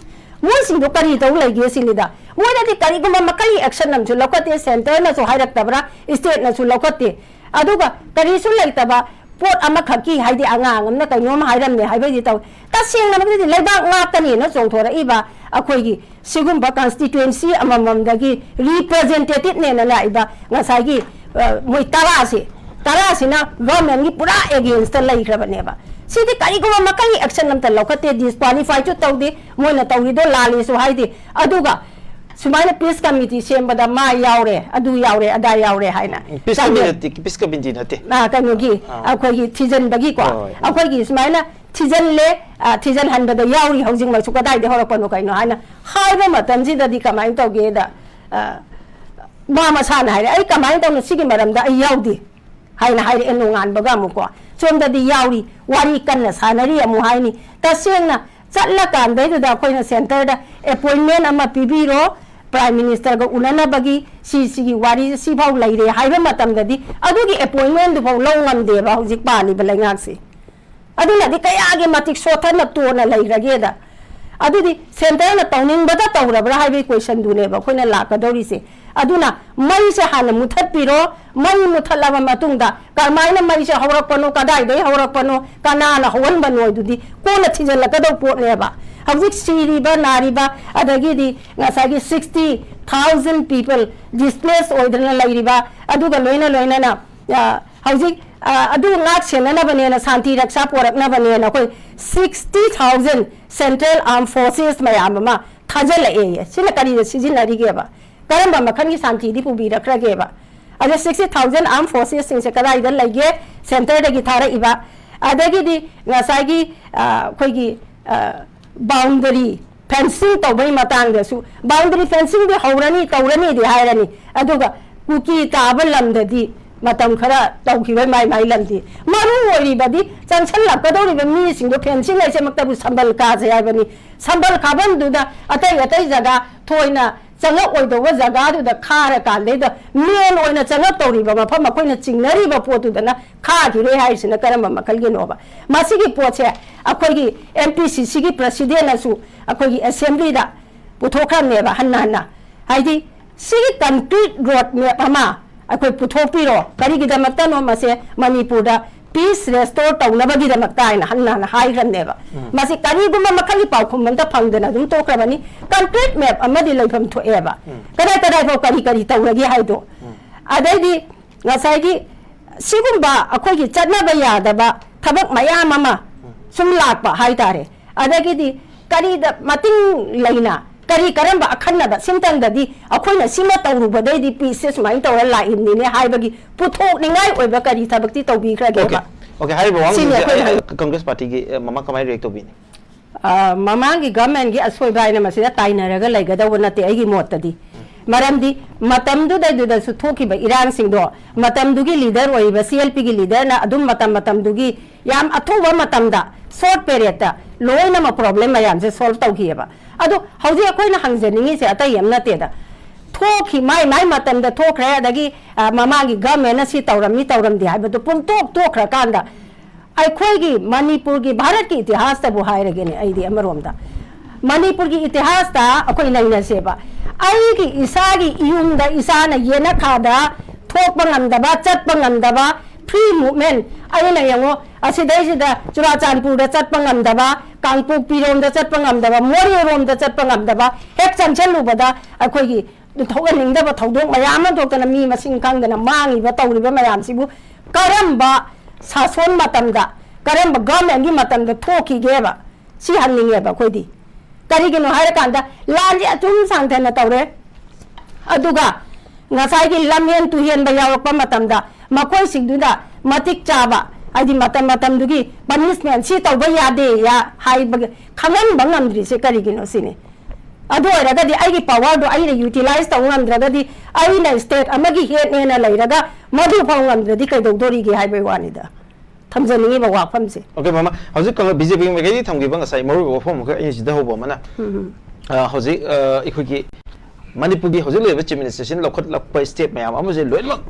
ꯃꯣꯏꯁꯤꯡꯗꯣ ꯀꯔꯤ ꯇꯧ ꯂꯩꯒꯦ ꯁꯤꯅꯤꯗ꯫ ꯃꯣꯏꯗꯗꯤ ꯀꯔꯤꯒꯨꯝꯕ ꯃꯈꯜꯒꯤ action ꯑꯃꯁꯨ ꯂꯧꯈꯠꯇꯦ, centre ꯅꯁꯨ ꯍꯥꯏꯔꯛꯇꯕ꯭ꯔꯥ, state ꯅꯁꯨ ꯂꯧꯈꯠꯇꯦ꯫ ꯑꯗꯨꯒ ꯀꯔꯤꯁꯨ ꯂꯩꯇꯕ, ꯄꯣꯠ ꯑꯃꯈꯛꯀꯤ, ꯍꯥꯏꯗꯤ ꯑꯉꯥꯡ ꯑꯃꯅ ꯀꯩꯅꯣꯝ ꯍꯥꯏꯔꯝꯃꯦ ꯍꯥꯏꯕꯒꯤ ꯇꯧ-, ꯇꯁꯦꯡꯅ ꯃꯗꯨꯗꯤ ꯂꯩꯕꯥꯛ ꯉꯥꯛꯀꯅꯦꯅ ꯆꯣꯡꯊꯣꯔꯛꯏꯕ ꯑꯩꯈꯣꯏꯒꯤ ꯁꯤꯒꯨꯝꯕ constituency ꯑꯃꯃꯝꯗꯒꯤ representativeꯅꯦꯅ ꯂꯥꯛꯏꯕ ꯉꯁꯥꯏꯒꯤ, ꯑ, ꯃꯣꯏ ꯇꯔꯥꯁꯤ, ꯇꯔꯥꯁꯤꯅ governmentꯀꯤ ꯄꯨꯔꯥ againstꯇ ꯂꯩꯈ꯭ꯔꯕꯅꯦꯕ꯫ ꯁꯤꯗꯤ ꯀꯔꯤꯒꯨꯝꯕ ꯃꯈꯜꯒꯤ action ꯑꯝꯇ ꯂꯧꯈꯠꯇꯦ, disqualifyꯁꯨ ꯇꯧꯗꯦ, ꯃꯣꯏꯅ ꯇꯧꯔꯤꯗꯣ ꯂꯥꯜꯂꯦꯁꯨ ꯍꯥꯏꯗꯦ꯫ ꯑꯗꯨꯒ ꯁꯨꯃꯥꯏꯅ peace committee ꯁꯦꯝꯕꯗ ꯃꯥ ꯌꯥꯎꯔꯦ, ꯑꯗꯨ ꯌꯥꯎꯔꯦ, ꯑꯗꯥ ꯌꯥꯎꯔꯦ ꯍꯥꯏꯅ peace committee ꯆꯪꯉꯦ꯫ Nꯠꯇꯦ, peace committee ꯅꯠꯇꯦ꯫ ꯑ, ꯀꯩꯅꯣꯒꯤ, ꯑꯥ꯫ ꯑꯩꯈꯣꯏꯒꯤ ꯊꯤꯖꯤꯟꯕꯒꯤꯀꯣ, ꯍꯣꯏ, ꯍꯣꯏ꯫ ꯑꯩꯈꯣꯏꯒꯤ ꯁꯨꯃꯥꯏꯅ ꯊꯤꯖꯤꯜꯂꯦ, ꯑ, ꯊꯤꯖꯤꯜꯍꯟꯕꯗ ꯌꯥꯎꯔꯤ ꯍꯧꯖꯤꯛꯃꯛꯁꯨ, ꯀꯗꯥꯏꯗ ꯍꯧꯔꯛꯄꯅꯣ ꯀꯩꯅꯣ ꯍꯥꯏꯅ ꯍꯥꯏꯕ ꯃꯇꯝꯁꯤꯗꯗꯤ ꯀꯃꯥꯏꯅ ꯇꯧꯒꯦꯗ, ꯑ, ꯃꯥ ꯃꯁꯥꯅ ꯍꯥꯏꯔꯦ, "ꯑꯩ ꯀꯃꯥꯏꯅ ꯇꯧꯅ ꯁꯤꯒꯤ ꯃꯔꯝꯗ ꯑꯩ ꯌꯥꯎꯗꯦ" ꯍꯥꯏꯅ ꯍꯥꯏꯔꯛꯑꯦ ꯅꯣꯡꯉꯥꯟꯕꯒ ꯑꯃꯨꯛꯀꯣ꯫ ꯁꯣꯝꯗꯗꯤ ꯌꯥꯎꯔꯤ, ꯋꯥꯔꯤ ꯀꯟꯅ ꯁꯥꯟꯅꯔꯤ ꯑꯃꯨꯛ ꯍꯥꯏꯅꯤ꯫ ꯇꯁꯦꯡꯅ ꯆꯠꯂꯀꯥꯟꯗꯩꯗꯨꯗ ꯑꯩꯈꯣꯏꯅ centreꯗ appointment ꯑꯃ ꯄꯤꯕꯤꯔꯣ, Prime Ministerꯒ ꯎꯅꯅꯕꯒꯤ ꯁꯤ, ꯁꯤꯒꯤ ꯋꯥꯔꯤ ꯁꯤꯐꯥꯎ ꯂꯩꯔꯦ ꯍꯥꯏꯕ ꯃꯇꯝꯗꯗꯤ ꯑꯗꯨꯒꯤ appointmentꯗꯨꯐꯥꯎ ꯂꯧ ꯉꯝꯗꯦꯕ ꯍꯧꯖꯤꯛ ꯄꯥꯜꯂꯤꯕ ꯂꯩꯉꯥꯛꯁꯦ꯫ ꯑꯗꯨꯅꯗꯤ ꯀꯌꯥꯒꯤ ꯃꯇꯤꯛ ꯁꯣꯠꯊꯅ ꯇꯣꯟꯅ ꯂꯩꯔꯒꯦꯗ꯫ ꯑꯗꯨꯗꯤ centreꯅ ꯇꯧꯅꯤꯡꯕꯗ ꯇꯧꯔꯕ꯭ꯔꯥ ꯍꯥꯏꯕꯒꯤ questionꯗꯨꯅꯦꯕ ꯑꯩꯈꯣꯏꯅ ꯂꯥꯛꯀꯗꯧꯔꯤꯁꯦ꯫ ꯑꯗꯨꯅ ꯃꯩꯁꯦ ꯍꯥꯟꯅ ꯃꯨꯊꯠꯄꯤꯔꯣ, ꯃꯩ ꯃꯨꯊꯠꯂꯕ ꯃꯇꯨꯡꯗ ꯀꯔꯝꯍꯥꯏꯅ ꯃꯩꯁꯦ ꯍꯧꯔꯛꯄꯅꯣ, ꯀꯗꯥꯏꯗꯒꯤ ꯍꯧꯔꯛꯄꯅꯣ, ꯀꯅꯥꯅ ꯍꯧꯍꯟꯕꯅꯣ ꯍꯥꯏꯗꯨꯗꯤ ꯀꯣꯟꯅ ꯊꯤꯖꯤꯜꯂꯛꯀꯗꯧꯕ ꯄꯣꯠꯅꯦꯕ꯫ ꯍꯧꯖꯤꯛ ꯁꯤꯔꯤꯕ, ꯅꯥꯔꯤꯕ, ꯑꯗꯒꯤꯗꯤ ꯉꯁꯥꯏꯒꯤ sixty thousand people displace ꯑꯣꯏꯗꯅ ꯂꯩꯔꯤꯕ, ꯑꯗꯨꯒ ꯂꯣꯏꯅ ꯂꯣꯏꯅꯅ, ꯑ, ꯍꯧꯖꯤꯛ, ꯑ, ꯑꯗꯨ ꯉꯥꯛ ꯁꯦꯟꯅꯅꯕꯅꯦꯅ, ꯁꯥꯟꯇꯤ ꯔꯛꯁꯥ ꯄꯣꯔꯛꯅꯕꯅꯦꯅ ꯑꯩꯈꯣꯏ sixty thousand Central Armed Forces ꯃꯌꯥꯝ ꯑꯃ ꯊꯥꯖꯤꯜꯂꯛꯑꯦ꯫ ꯁꯤꯅ ꯀꯔꯤꯗ ꯁꯤꯖꯤꯟꯅꯔꯤꯒꯦꯕ? ꯀꯔꯝꯕ ꯃꯈꯜꯒꯤ ꯁꯥꯟꯇꯤꯗꯤ ꯄꯨꯕꯤꯔꯛꯈ꯭ꯔꯒꯦꯕ? ꯑꯗ sixty thousand Armed Forcesꯁꯤꯡꯁꯦ ꯀꯗꯥꯏꯗ ꯂꯩꯒꯦ? Centreꯗꯒꯤ ꯊꯥꯔꯛꯏꯕ, ꯑꯗꯒꯤꯗꯤ ꯉꯁꯥꯏꯒꯤ, ꯑ, ꯑꯩꯈꯣꯏꯒꯤ, ꯑ, boundary fencing ꯇꯧꯕꯒꯤ ꯃꯇꯥꯡꯗꯁꯨ, boundary fencingꯗꯤ ꯍꯧꯔꯅꯤ, ꯇꯧꯔꯅꯤꯗꯤ ꯍꯥꯏꯔꯅꯤ, ꯑꯗꯨꯒ ꯀꯨꯀꯤ ꯇꯥꯕ ꯂꯝꯗꯗꯤ ꯃꯇꯝ ꯈꯔ ꯇꯧꯈꯤꯔꯣꯏ, ꯃꯥꯏ ꯃꯥꯏ ꯂꯝꯗꯤ꯫ ꯃꯔꯨ ꯑꯣꯏꯔꯤꯕꯗꯤ ꯆꯪꯁꯜꯂꯛꯀꯗꯧꯔꯤꯕ ꯃꯤꯁꯤꯡꯗꯣ fencing ꯍꯥꯏꯁꯦꯃꯛꯇꯕꯨ ꯁꯝꯕꯜ ꯀꯥꯁꯦ ꯍꯥꯏꯕꯅꯤ꯫ ꯁꯝꯕꯜ ꯀꯥꯐꯝꯗꯨꯗ ꯑꯇꯩ ꯑꯇꯩ ꯖꯒꯥ ꯊꯣꯏꯅ ꯆꯪꯉꯛꯑꯣꯏꯗꯧꯕ ꯖꯒꯥꯗꯨꯗ ꯈꯥꯔꯀꯥꯟꯗꯩꯗ main ꯑꯣꯏꯅ ꯆꯪꯉꯛꯇꯧꯔꯤꯕ ꯃꯐꯝ ꯑꯩꯈꯣꯏꯅ ꯆꯤꯡꯅꯔꯤꯕ ꯄꯣꯠꯇꯨꯗꯅ ꯈꯥꯈꯤꯔꯣꯏ ꯍꯥꯏꯔꯤꯁꯤꯅ ꯀꯔꯝꯕ ꯃꯈꯜꯒꯤꯅꯣꯕ? ꯃꯁꯤꯒꯤ ꯄꯣꯠꯁꯦ ꯑꯩꯈꯣꯏꯒꯤ M P C Cꯒꯤ Presidentꯅꯁꯨ ꯑꯩꯈꯣꯏꯒꯤ Assemblyꯗ ꯄꯨꯊꯣꯛꯈ꯭ꯔꯕꯅꯦꯕ ꯍꯟꯅ ꯍꯟꯅ꯫ ꯍꯥꯏꯗꯤ ꯁꯤꯒꯤ concrete road map ꯑꯃ ꯑꯩꯈꯣꯏ ꯄꯨꯊꯣꯛꯄꯤꯔꯣ꯫ ꯀꯔꯤꯒꯤꯗꯃꯛꯇꯅꯣ ꯃꯁꯦ ꯃꯅꯤꯄꯨꯔꯗ ꯄꯤꯁ ꯔꯦꯁꯇꯣꯔ ꯇꯧꯅꯕꯒꯤꯗꯃꯛꯇ ꯍꯥꯏꯅ ꯍꯟꯅ ꯍꯟꯅ ꯍꯥꯏꯈ꯭ꯔꯕꯅꯦꯕ꯫ ꯃꯁꯤ ꯀꯔꯤꯒꯨꯝꯕ ꯃꯈꯜꯒꯤ ꯄꯥꯎꯈꯨꯝ ꯑꯝꯇ ꯐꯪꯗꯅ ꯑꯗꯨꯝ ꯇꯣꯛꯈ꯭ꯔꯕꯅꯤ꯫ ꯀꯟꯀ꯭ꯔꯤꯠ ꯃꯦꯞ ꯑꯃꯗꯤ ꯂꯩꯐꯝ ꯊꯣꯛꯑꯦꯕ, ꯀꯗꯥꯏ ꯀꯗꯥꯏ ꯐꯥꯎ ꯀꯔꯤ ꯀꯔꯤ ꯇꯧꯔꯒꯦ ꯍꯥꯏꯗꯣ꯫ ꯑꯗꯩꯗꯤ ꯉꯁꯥꯏꯒꯤ ꯁꯤꯒꯨꯝꯕ ꯑꯩꯈꯣꯏꯒꯤ ꯆꯠꯅꯕ ꯌꯥꯗꯕ ꯊꯕꯛ ꯃꯌꯥꯝ ꯑꯃ ꯁꯨꯝ ꯂꯥꯛꯄ ꯍꯥꯏꯇꯥꯔꯦ꯫ ꯑꯗꯒꯤꯗꯤ ꯀꯔꯤꯗ ꯃꯇꯤꯡ ꯂꯩꯅ ꯀꯔꯤ ꯀꯔꯝꯕ ꯑꯈꯟꯅꯕ ꯁꯤꯝꯇꯪꯗꯗꯤ ꯑꯩꯈꯣꯏꯅ ꯁꯤꯃ ꯇꯧꯔꯨꯕꯗꯩꯗꯤ ꯄꯤꯁꯁꯦ ꯁꯨꯃꯥꯏꯅ ꯇꯧꯔ ꯂꯥꯛꯏꯕꯅꯤꯅꯦ ꯍꯥꯏꯕꯒꯤ ꯄꯨꯊꯣꯛꯅꯤꯡꯉꯥꯏ ꯑꯣꯏꯕ ꯀꯔꯤ ꯊꯕꯛꯇꯤ ꯇꯧꯕꯤꯈ꯭ꯔꯒꯦꯕ? ꯑꯣꯀꯦ, ꯍꯥꯏꯔꯤꯕ ꯁꯤꯅꯤ ꯋꯥꯍꯪꯁꯤꯡꯁꯦ ꯑꯩꯈꯣꯏꯅ ꯑ, ꯀꯪꯒ꯭ꯔꯦꯁ ꯄꯥꯔꯇꯤꯒꯤ ꯑ, ꯃꯃꯥ ꯀꯃꯥꯏꯅ ꯔꯤꯌꯦꯛ ꯇꯧꯕꯤꯅꯤ? ꯑ, ꯃꯃꯥꯡꯒꯤ ꯒꯚꯔꯟꯃꯦꯟꯒꯤ ꯑꯁꯣꯏꯕ ꯍꯥꯏꯅ ꯃꯁꯤꯗ ꯇꯥꯏꯅꯔꯒ ꯂꯩꯒꯗꯧꯕ ꯅꯠꯇꯦ ꯑꯩꯒꯤ ꯃꯣꯠꯇꯗꯤ꯫ ꯃꯔꯝꯗꯤ ꯃꯇꯝꯗꯨꯗꯩꯗꯨꯗꯁꯨ ꯊꯣꯛꯈꯤꯕ ꯏꯔꯥꯡꯁꯤꯡꯗꯣ ꯃꯇꯝꯗꯨꯒꯤ ꯂꯤꯗꯔ ꯑꯣꯏꯔꯤꯕ ꯁꯤ ꯑꯦꯜ ꯄꯤꯒꯤ ꯂꯤꯗꯔꯅ ꯑꯗꯨꯝ ꯃꯇꯝ ꯃꯇꯝꯗꯨꯒꯤ ꯌꯥꯝ ꯑꯊꯨꯕ ꯃꯇꯝꯗ ꯁꯣꯔꯠ ꯄꯦꯔꯦꯠꯇ ꯂꯣꯏꯅꯃꯛ ꯄ꯭ꯔꯣꯕ꯭ꯂꯦꯝ ꯃꯌꯥꯝꯁꯦ ꯁꯣꯜꯕ ꯇꯧꯈꯤꯑꯕ꯫ ꯑꯗꯣ ꯍꯧꯖꯤꯛ ꯑꯩꯈꯣꯏꯅ ꯍꯪꯖꯅꯤꯡꯉꯤꯁꯦ ꯑꯇꯩ ꯑꯃ ꯅꯠꯇꯦꯗ, ꯊꯣꯛꯈꯤ ꯃꯥꯏ ꯃꯥꯏ ꯃꯇꯝꯗ ꯊꯣꯛꯈ꯭ꯔꯦ, ꯑꯗꯒꯤ ꯑ, ꯃꯃꯥꯡꯒꯤ ꯒꯚꯔꯟꯃꯦꯟꯅ ꯁꯤ ꯇꯧꯔꯝꯃꯤ ꯇꯧꯔꯝꯗꯦ ꯍꯥꯏꯕꯗꯨ ꯄꯨꯝꯇꯣꯛ ꯇꯣꯛꯈ꯭ꯔꯀꯥꯟꯗ ꯑꯩꯈꯣꯏꯒꯤ ꯃꯅꯤꯄꯨꯔꯒꯤ, ꯚꯥꯔꯠꯀꯤ ꯏꯇꯤꯍꯥꯁꯇꯕꯨ ꯍꯥꯏꯔꯒꯦꯅꯦ, ꯑꯩꯗꯤ ꯑꯃꯔꯣꯝꯗ ꯃꯅꯤꯄꯨꯔꯒꯤ ꯏꯇꯤꯍꯥꯁꯇ ꯑꯩꯈꯣꯏ ꯅꯩꯅꯁꯦꯕ꯫ ꯑꯩꯒꯤ ꯏꯁꯥꯒꯤ ꯏꯌꯨꯝꯗ ꯏꯁꯥꯅ ꯌꯦꯅꯈꯥꯗ ꯊꯣꯛꯄ ꯉꯝꯗꯕ, ꯆꯠꯄ ꯉꯝꯗꯕ, ꯐ꯭ꯔꯤ ꯃꯨꯚꯃꯦꯟ, ꯑꯩꯅ ꯌꯦꯡꯉꯣ, ꯑꯁꯤꯗꯩꯁꯤꯗ ꯆꯨꯔꯥꯆꯥꯟꯄꯨꯔꯗ ꯆꯠꯄ ꯉꯝꯗꯕ, ꯀꯥꯡꯄꯣꯛꯄꯤꯔꯣꯝꯗ ꯆꯠꯄ ꯉꯝꯗꯕ, ꯃꯣꯔꯦꯔꯣꯝꯗ ꯆꯠꯄ ꯉꯝꯗꯕ, ꯍꯦꯛ ꯆꯪꯁꯤꯜꯂꯨꯕꯗ ꯑꯩꯈꯣꯏꯒꯤ ꯊꯣꯛꯍꯟꯅꯤꯡꯗꯕ ꯊꯧꯗꯣꯛ ꯃꯌꯥꯝ ꯑꯃ ꯊꯣꯛꯇꯅ ꯃꯤ ꯃꯁꯤꯡ ꯈꯪꯗꯅ ꯃꯥꯡꯉꯤꯕ ꯇꯧꯔꯤꯕ ꯃꯌꯥꯝꯁꯤꯕꯨ ꯀꯔꯝꯕ ꯁꯥꯁꯣꯟ ꯃꯇꯝꯗ, ꯀꯔꯝꯕ ꯒꯚꯔꯟꯃꯦꯟꯒꯤ ꯃꯇꯝꯗ ꯊꯣꯛꯈꯤꯒꯦꯕ? ꯁꯤ ꯍꯪꯅꯤꯡꯉꯦꯕ ꯑꯩꯈꯣꯏꯗꯤ꯫ ꯀꯔꯤꯒꯤꯅꯣ ꯍꯥꯏꯔꯀꯥꯟꯗ ꯂꯥꯟꯁꯦ ꯑꯆꯨꯝ ꯁꯥꯡꯊꯅ ꯇꯧꯔꯦ, ꯑꯗꯨꯒ ꯉꯁꯥꯏꯒꯤ ꯂꯝꯍꯦꯟ ꯇꯨꯍꯦꯟꯕ ꯌꯥꯎꯔꯛꯄ ꯃꯇꯝꯗ ꯃꯈꯣꯏꯁꯤꯡꯗꯨꯗ ꯃꯇꯤꯛ ꯆꯥꯕ, ꯍꯥꯏꯗꯤ ꯃꯇꯝ ꯃꯇꯝꯗꯨꯒꯤ ꯄꯅꯤꯁꯃꯦꯟ ꯁꯤ ꯇꯧꯕ ꯌꯥꯗꯦ ꯌꯥ-, ꯍꯥꯏꯕꯒꯤ ꯈꯪꯍꯟꯕ ꯉꯝꯗ꯭ꯔꯤꯁꯦ ꯀꯔꯤꯒꯤꯅꯣ ꯁꯤꯅꯤ꯫ ꯑꯗꯨ ꯑꯣꯏꯔꯒꯗꯤ ꯑꯩꯒꯤ ꯄꯋꯥꯔꯗꯣ ꯑꯩꯅ ꯌꯨꯇꯤꯂꯥꯏꯁ ꯇꯧ ꯉꯝꯗ꯭ꯔꯒꯗꯤ, ꯑꯩꯅ ꯁ꯭ꯇꯦꯠ ꯑꯃꯒꯤ ꯍꯦꯠꯅꯦꯅ ꯂꯩꯔꯒ ꯃꯗꯨ ꯐꯥꯎ ꯉꯝꯗ꯭ꯔꯗꯤ ꯀꯩꯗꯧꯗꯣꯔꯤꯒꯦ ꯍꯥꯏꯕꯒꯤ ꯋꯥꯅꯤꯗ꯫ ꯊꯝꯖꯅꯤꯡꯉꯤꯕ ꯋꯥꯐꯝꯁꯦ꯫ ꯑꯣꯀꯦ ꯃꯃꯥ, ꯍꯧꯖꯤꯛ ꯀꯪ-, ꯕꯤ ꯖꯦ ꯄꯤꯒꯤ ꯃꯥꯏꯀꯩꯗꯒꯤ ꯊꯝꯈꯤꯕ ꯉꯁꯥꯏ ꯃꯔꯨꯑꯣꯏꯕ ꯋꯥꯐꯝ ꯑꯃꯈꯛ ꯑꯩꯅ ꯁꯤꯗ ꯍꯧꯕ ꯑꯃꯅ, ꯑ, ꯍꯧꯖꯤꯛ, ꯑ, ꯑꯩꯈꯣꯏꯒꯤ ꯃꯅꯤꯄꯨꯔꯒꯤ ꯍꯧꯖꯤꯛ ꯂꯩꯔꯤꯕ ꯆꯤꯐ ꯃꯤꯅꯤꯁꯇꯔꯁꯤꯅ ꯂꯧꯈꯠꯂꯛꯄ ꯁ꯭ꯇꯦꯞ ꯃꯌꯥꯝ ꯑꯃꯁꯦ ꯂꯣꯏꯅꯃꯛ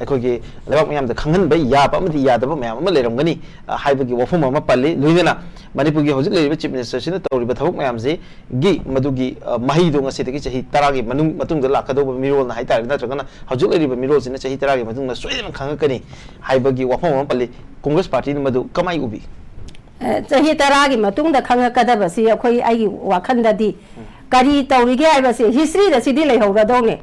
ꯑꯩꯈꯣꯏꯒꯤ ꯂꯩꯕꯥꯛ ꯃꯌꯥꯝꯗ ꯈꯪꯍꯟꯕ ꯌꯥꯕ ꯑꯃꯗꯤ ꯌꯥꯗꯕ ꯃꯌꯥꯝ ꯑꯃ ꯂꯩꯔꯝꯒꯅꯤ, ꯑ, ꯍꯥꯏꯕꯒꯤ ꯋꯥꯐꯝ ꯑꯃ ꯄꯜꯂꯤ꯫ ꯂꯣꯏꯅꯅ ꯃꯅꯤꯄꯨꯔꯒꯤ ꯍꯧꯖꯤꯛ ꯂꯩꯔꯤꯕ ꯆꯤꯐ ꯃꯤꯅꯤꯁꯇꯔꯁꯤꯅ ꯇꯧꯔꯤꯕ ꯊꯕꯛ ꯃꯌꯥꯝꯁꯤꯒꯤ ꯃꯗꯨꯒꯤ, ꯑ, ꯃꯍꯩꯗꯣ ꯉꯁꯤꯗꯒꯤ ꯆꯍꯤ ꯇꯔꯥꯒꯤ ꯃꯅꯨꯡ, ꯃꯇꯨꯡꯗ ꯂꯥꯛꯀꯗꯧꯕ ꯃꯤꯔꯣꯜꯅ ꯍꯥꯏꯇꯥꯔꯦ, ꯅꯠꯇ꯭ꯔꯒꯅ ꯍꯧꯖꯤꯛ ꯂꯩꯔꯤꯕ ꯃꯤꯔꯣꯜꯁꯤꯅ ꯆꯍꯤ ꯇꯔꯥꯒꯤ ꯃꯇꯨꯡꯗ ꯁꯣꯏꯗꯅ ꯈꯪꯉꯛꯀꯅꯤ ꯍꯥꯏꯕꯒꯤ ꯋꯥꯐꯝ ꯑꯃ ꯄꯜꯂꯤ꯫ ꯀꯣꯡꯒ꯭ꯔꯦꯁ ꯄꯥꯔꯇꯤꯅ ꯃꯗꯨ ꯀꯃꯥꯏ ꯎꯕꯤ? ꯑꯦ, ꯆꯍꯤ ꯇꯔꯥꯒꯤ ꯃꯇꯨꯡꯗ ꯈꯪꯉꯛꯀꯗꯕꯁꯤ ꯑꯩꯈꯣꯏ, ꯑꯩꯒꯤ ꯋꯥꯈꯜꯗꯗꯤ ꯀꯔꯤ ꯇꯧꯔꯤꯒꯦ ꯍꯥꯏꯕꯁꯦ ꯍꯤꯁꯇ꯭ꯔꯤꯗ ꯁꯤꯗꯤ ꯂꯩꯍꯧꯔꯗꯧꯅꯦ꯫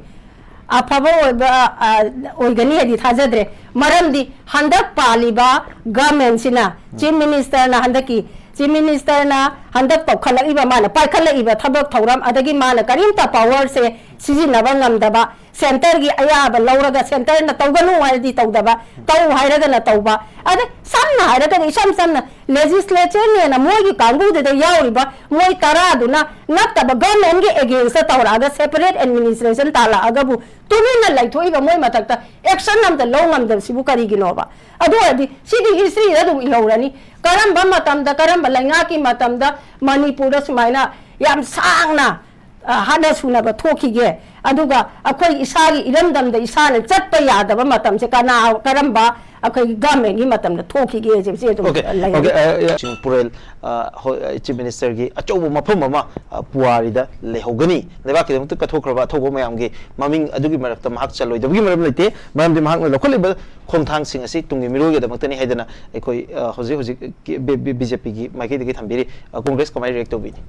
ꯑꯐꯕ ꯑꯣꯏꯕ, ꯑ, ꯑꯣꯏꯒꯅꯤ ꯍꯥꯏꯗꯤ ꯊꯥꯖꯗ꯭ꯔꯦ꯫ ꯃꯔꯝꯗꯤ ꯍꯟꯗꯛ ꯄꯥꯜꯂꯤꯕ ꯒꯃꯦꯟꯁꯤꯅ, ꯆꯤꯐ ꯃꯤꯅꯤꯁꯇꯔꯅ, ꯍꯟꯗꯛꯀꯤ ꯆꯤꯐ ꯃꯤꯅꯤꯁꯇꯔꯅ ꯍꯟꯗꯛ ꯇꯧꯈꯠꯂꯛꯏꯕ, ꯃꯥꯅ ꯄꯥꯏꯈꯠꯂꯛꯏꯕ ꯊꯕꯛ ꯊꯧꯔꯝ, ꯑꯗꯒꯤ ꯃꯥꯅ ꯀꯔꯤꯝꯇ ꯄꯋꯔꯁꯦ ꯁꯤꯖꯤꯟꯅꯕ ꯉꯝꯗꯕ, ꯁꯦꯟꯇꯔꯒꯤ ꯑꯌꯥꯕ ꯂꯧꯔꯒ ꯁꯦꯟꯇꯔꯅ ꯇꯧꯒꯅꯨ ꯍꯥꯏꯔꯗꯤ ꯇꯧꯗꯕ, ꯇꯧ ꯍꯥꯏꯔꯒꯅ ꯇꯧꯕ, ꯑꯗꯩ ꯁꯝꯅ ꯍꯥꯏꯔꯒꯗꯤ, ꯏꯁꯝ ꯁꯝꯅ ꯂꯦꯖꯤꯁꯂꯦꯆꯔꯅꯦꯅ ꯃꯣꯏꯒꯤ ꯀꯥꯡꯕꯨꯗꯨꯗ ꯌꯥꯎꯔꯤꯕ ꯃꯣꯏ ꯇꯔꯥꯗꯨꯅ ꯅꯠꯇꯕ ꯒꯃꯦꯟꯒꯤ ꯑꯦꯒꯦꯟꯁꯇ ꯇꯧꯔꯛꯑꯒ, ꯁꯦꯄꯔꯦꯠ ꯑꯦꯗꯃꯤꯅꯤꯁꯇ꯭ꯔꯦꯁꯟ ꯇꯥꯜꯂꯛꯑꯒꯕꯨ ꯇꯨꯃꯤꯟꯅ ꯂꯩꯊꯣꯛꯏꯕ, ꯃꯣꯏ ꯃꯊꯛꯇ ꯑꯦꯛꯁꯟ ꯑꯝꯇ ꯂꯧ ꯉꯝꯗꯕꯁꯤꯕꯨ ꯀꯔꯤꯒꯤꯅꯣꯕ? ꯑꯗꯨ ꯑꯣꯏꯔꯗꯤ ꯁꯤꯗꯤ ꯍꯤꯁꯇ꯭ꯔꯤꯗ ꯑꯗꯨꯝ ꯏꯍꯧꯔꯅꯤ꯫ ꯀꯔꯝꯕ ꯃꯇꯝꯗ, ꯀꯔꯝꯕ ꯂꯩꯉꯥꯛꯀꯤ ꯃꯇꯝꯗ ꯃꯅꯤꯄꯨꯔꯗ ꯁꯨꯃꯥꯏꯅ ꯌꯥꯝ ꯁꯥꯡꯅ, ꯑ, ꯍꯥꯠꯅ ꯁꯨꯅꯕ ꯊꯣꯛꯈꯤꯒꯦ, ꯑꯗꯨꯒ ꯑꯩꯈꯣꯏ ꯏꯁꯥꯒꯤ ꯏꯔꯝꯗꯝꯗ ꯏꯁꯥꯅ ꯆꯠꯄ ꯌꯥꯗꯕ ꯃꯇꯝꯁꯦ ꯀꯅꯥ, ꯀꯔꯝꯕ ꯑꯩꯈꯣꯏꯒꯤ ꯒꯃꯦꯟꯒꯤ ꯃꯇꯝꯗ ꯊꯣꯛꯈꯤꯒꯦ ꯍꯥꯏꯕꯁꯦ ꯑꯗꯨꯝ ꯑꯣꯀꯦ ꯂꯩꯍꯧꯔꯦ꯫ ꯑꯣꯀꯦ ꯑ, ꯑ, ꯄꯨꯔꯦꯜ, ꯑ, ꯍꯣꯏ, ꯑ, ꯆꯤꯐ ꯃꯤꯅꯤꯁꯇꯔꯒꯤ ꯑꯆꯧꯕ ꯃꯐꯝ ꯑꯃ, ꯑ, ꯄꯨꯋꯥꯔꯤꯗ ꯂꯩꯍꯧꯒꯅꯤ꯫ ꯂꯩꯕꯥꯛꯀꯤꯗꯃꯛꯇ ꯀꯠꯊꯣꯛꯈ꯭ꯔꯕ ꯑꯊꯧꯕ ꯃꯌꯥꯝꯒꯤ ꯃꯃꯤꯡ ꯑꯗꯨꯒꯤ ꯃꯔꯛꯇ ꯃꯍꯥꯛ ꯆꯜꯂꯣꯏꯗꯕꯒꯤ ꯃꯔꯝ ꯂꯩꯇꯦ꯫ ꯃꯔꯝꯗꯤ ꯃꯍꯥꯛꯅ ꯂꯧꯈꯠꯂꯤꯕ ꯈꯣꯡꯊꯥꯡꯁꯤꯡ ꯑꯁꯤ ꯇꯨꯡꯒꯤ ꯃꯤꯔꯣꯜꯒꯤꯗꯃꯛꯇꯅꯤ ꯍꯥꯏꯗꯅ ꯑꯩꯈꯣꯏ, ꯑ, ꯍꯧꯖꯤꯛ ꯍꯧꯖꯤꯛ ꯕꯤ ꯖꯦ ꯄꯤꯒꯤ ꯃꯥꯏꯀꯩꯗꯒꯤ ꯊꯝꯕꯤꯔꯤ꯫ ꯑ, ꯀꯣꯡꯒ꯭ꯔꯦꯁ ꯀꯃꯥꯏꯅ ꯔꯤꯌꯦꯛ ꯇꯧꯕꯤꯅꯤ?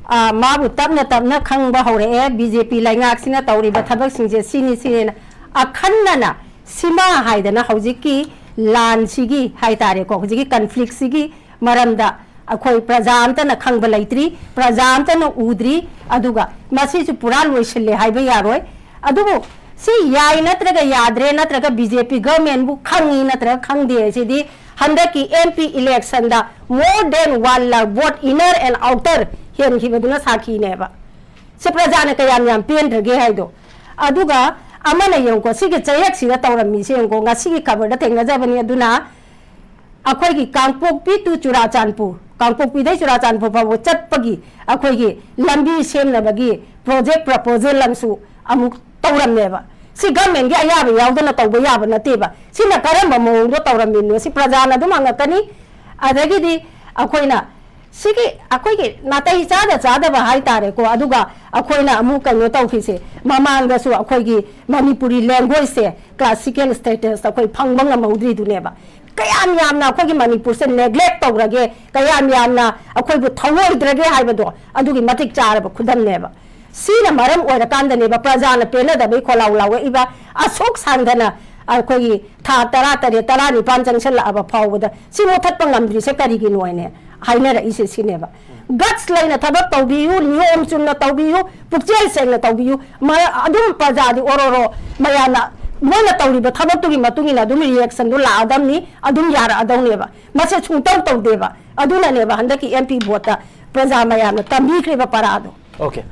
ꯑ, ꯃꯥꯕꯨ ꯇꯞꯅ ꯇꯞꯅ ꯈꯪꯕ ꯍꯧꯔꯛꯑꯦ꯫ ꯕꯤ ꯖꯦ ꯄꯤ ꯂꯩꯉꯥꯛꯁꯤꯅ ꯇꯧꯔꯤꯕ ꯊꯕꯛꯁꯤꯡꯁꯦ ꯁꯤꯅꯤ ꯁꯤꯅꯦꯅ ꯑꯈꯟꯅꯅ ꯁꯤꯃꯥ ꯍꯥꯏꯗꯅ ꯍꯧꯖꯤꯛꯀꯤ ꯂꯥꯟꯁꯤꯒꯤ ꯍꯥꯏꯇꯥꯔꯦꯀꯣ, ꯍꯧꯖꯤꯛꯀꯤ ꯀꯟꯐ꯭ꯂꯤꯛꯁꯤꯒꯤ ꯃꯔꯝꯗ ꯑꯩꯈꯣꯏ ꯄ꯭ꯔꯖꯥ ꯑꯝꯇꯅ ꯈꯪꯕ ꯂꯩꯇ꯭ꯔꯤ, ꯄ꯭ꯔꯖꯥ ꯑꯝꯇꯅ ꯎꯗ꯭ꯔꯤ꯫ ꯑꯗꯨꯒ ꯃꯁꯤꯁꯨ ꯄꯨꯔꯥ ꯂꯣꯏꯁꯤꯜꯂꯦ ꯍꯥꯏꯕ ꯌꯥꯔꯣꯏ꯫ ꯑꯗꯨꯕꯨ ꯁꯤ ꯌꯥꯏ ꯅꯠꯇ꯭ꯔꯒ ꯌꯥꯗ꯭ꯔꯦ, ꯅꯠꯇ꯭ꯔꯒ ꯕꯤ ꯖꯦ ꯄꯤ ꯒꯚꯔꯟꯃꯦꯟꯕꯨ ꯈꯪꯉꯤ ꯅꯠꯇ꯭ꯔꯒ ꯈꯪꯗꯦ ꯍꯥꯏꯁꯤꯗꯤ ꯍꯟꯗꯛꯀꯤ ꯑꯦꯝ ꯄꯤ ꯏꯂꯦꯛꯁꯟꯗ more than one lakh vote, inner and outer, ꯍꯦꯟꯈꯤꯕꯗꯨꯅ ꯁꯥꯈꯤꯅꯦꯕ꯫ ꯁꯤ ꯄ꯭ꯔꯖꯥꯅ ꯀꯌꯥꯝ ꯌꯥꯝ ꯄꯦꯟꯗ꯭ꯔꯒꯦ ꯍꯥꯏꯗꯣ꯫ ꯑꯗꯨꯒ ꯑꯃꯅ ꯌꯦꯡꯉꯨꯀꯣ, ꯁꯤꯒꯤ ꯆꯌꯦꯠꯁꯤꯗ ꯇꯧꯔꯝꯃꯤꯁꯦ ꯌꯦꯡꯉꯨꯀꯣ, ꯉꯁꯤꯒꯤ ꯈꯕꯔꯗ ꯊꯦꯡꯅꯖꯕꯅꯤ꯫ ꯑꯗꯨꯅ ꯑꯩꯈꯣꯏꯒꯤ ꯀꯥꯡꯄꯣꯛꯄꯤ to ꯆꯨꯔꯥꯆꯥꯟꯄꯨꯔ, ꯀꯥꯡꯄꯣꯛꯄꯤꯗꯩ ꯆꯨꯔꯥꯆꯥꯟꯄꯨꯔ ꯐꯥꯎꯕ ꯆꯠꯄꯒꯤ ꯑꯩꯈꯣꯏꯒꯤ ꯂꯝꯕꯤ ꯁꯦꯝꯅꯕꯒꯤ ꯄ꯭ꯔꯣꯖꯦꯛ ꯄ꯭ꯔꯄꯣꯖꯦꯜ ꯑꯃꯁꯨ ꯑꯃꯨꯛ ꯇꯧꯔꯝꯃꯦꯕ꯫ ꯁꯤ ꯒꯚꯔꯟꯃꯦꯟꯒꯤ ꯑꯌꯥꯕ ꯌꯥꯎꯗꯅ ꯇꯧꯕ ꯌꯥꯕ ꯅꯠꯇꯦꯕ꯫ ꯁꯤꯅ ꯀꯔꯝꯕ ꯃꯑꯣꯡꯗ ꯇꯧꯔꯝꯃꯤꯅꯣ ꯁꯤ ꯄ꯭ꯔꯖꯥꯅ ꯑꯗꯨꯝ ꯍꯪꯉꯛꯀꯅꯤ꯫ ꯑꯗꯒꯤꯗꯤ ꯑꯩꯈꯣꯏꯅ ꯁꯤꯒꯤ ꯑꯩꯈꯣꯏꯒꯤ ꯅꯥꯇꯩ ꯆꯥꯗ ꯆꯥꯗꯕ ꯍꯥꯏꯇꯥꯔꯦꯀꯣ꯫ ꯑꯗꯨꯒ ꯑꯩꯈꯣꯏꯅ ꯑꯃꯨꯛ ꯀꯩꯅꯣ ꯇꯧꯈꯤꯁꯦ, ꯃꯃꯥꯡꯗꯁꯨ ꯑꯩꯈꯣꯏꯒꯤ ꯃꯅꯤꯄꯨꯔꯤ languageꯁꯦ classical status ꯑꯩꯈꯣꯏ ꯐꯪꯕ ꯉꯝꯍꯧꯗ꯭ꯔꯤꯗꯨꯅꯦꯕ꯫ ꯀꯌꯥꯝ ꯌꯥꯝꯅ ꯑꯩꯈꯣꯏꯒꯤ ꯃꯅꯤꯄꯨꯔꯁꯦ neglect ꯇꯧꯔꯒꯦ, ꯀꯌꯥꯝ ꯌꯥꯝꯅ ꯑꯩꯈꯣꯏꯕꯨ ꯊꯧꯑꯣꯏꯗ꯭ꯔꯒꯦ ꯍꯥꯏꯕꯗꯣ ꯑꯗꯨꯒꯤ ꯃꯇꯤꯛ ꯆꯥꯔꯕ ꯈꯨꯗꯝꯅꯦꯕ꯫ ꯁꯤꯅ ꯃꯔꯝ ꯑꯣꯏꯔꯀꯥꯟꯗꯅꯦꯕ ꯄ꯭ꯔꯖꯥꯅ ꯄꯦꯟꯅꯗꯕꯩ ꯈꯣꯜꯂꯥꯎ ꯂꯥꯎꯔꯛꯏꯕ꯫ ꯑꯁꯨꯛ ꯁꯥꯡꯗꯅ ꯑꯩꯈꯣꯏꯒꯤ ꯊꯥ ꯇꯔꯥ ꯇꯔꯦꯠ, ꯇꯔꯥꯅꯤꯄꯥꯟ ꯆꯪꯁꯤꯜꯂꯛꯑꯕ ꯐꯥꯎꯕꯗ ꯁꯤ ꯃꯨꯊꯠꯄ ꯉꯝꯗ꯭ꯔꯤꯁꯦ ꯀꯔꯤꯒꯤꯅꯣ ꯍꯥꯏꯅ ꯍꯥꯏꯅꯔꯛꯏꯁꯦ ꯁꯤꯅꯦꯕ꯫ Guts ꯂꯩꯅ ꯊꯕꯛ ꯇꯧꯕꯤꯌꯨ, ꯅꯤꯌꯣꯝ ꯆꯨꯝꯅ ꯇꯧꯕꯤꯌꯨ, ꯄꯨꯛꯆꯦꯜ ꯁꯦꯡꯅ ꯇꯧꯕꯤꯌꯨ꯫ ꯃ-, ꯑꯗꯨꯝ ꯄ꯭ꯔꯖꯥꯗꯤ ꯑꯣꯔꯣꯔꯣ ꯃꯌꯥꯝꯅ ꯃꯣꯏꯅ ꯇꯧꯔꯤꯕ ꯊꯕꯛꯇꯨꯒꯤ ꯃꯇꯨꯡ ꯏꯟꯅ ꯑꯗꯨꯝ reactionꯗꯨ ꯂꯥꯛꯑꯗꯝꯅꯤ, ꯑꯗꯨꯝ ꯌꯥꯔꯛꯑꯗꯧꯅꯦꯕ꯫ ꯃꯁꯦ ꯁꯨꯡꯇꯧ ꯇꯧꯗꯦꯕ꯫ ꯑꯗꯨꯅꯅꯦꯕ ꯍꯟꯗꯛꯀꯤ M P voteꯇ ꯄ꯭ꯔꯖꯥ ꯃꯌꯥꯝꯅ ꯇꯝꯕꯤꯈ꯭ꯔꯤꯕ ꯄꯔꯥꯗꯣ꯫ Okay.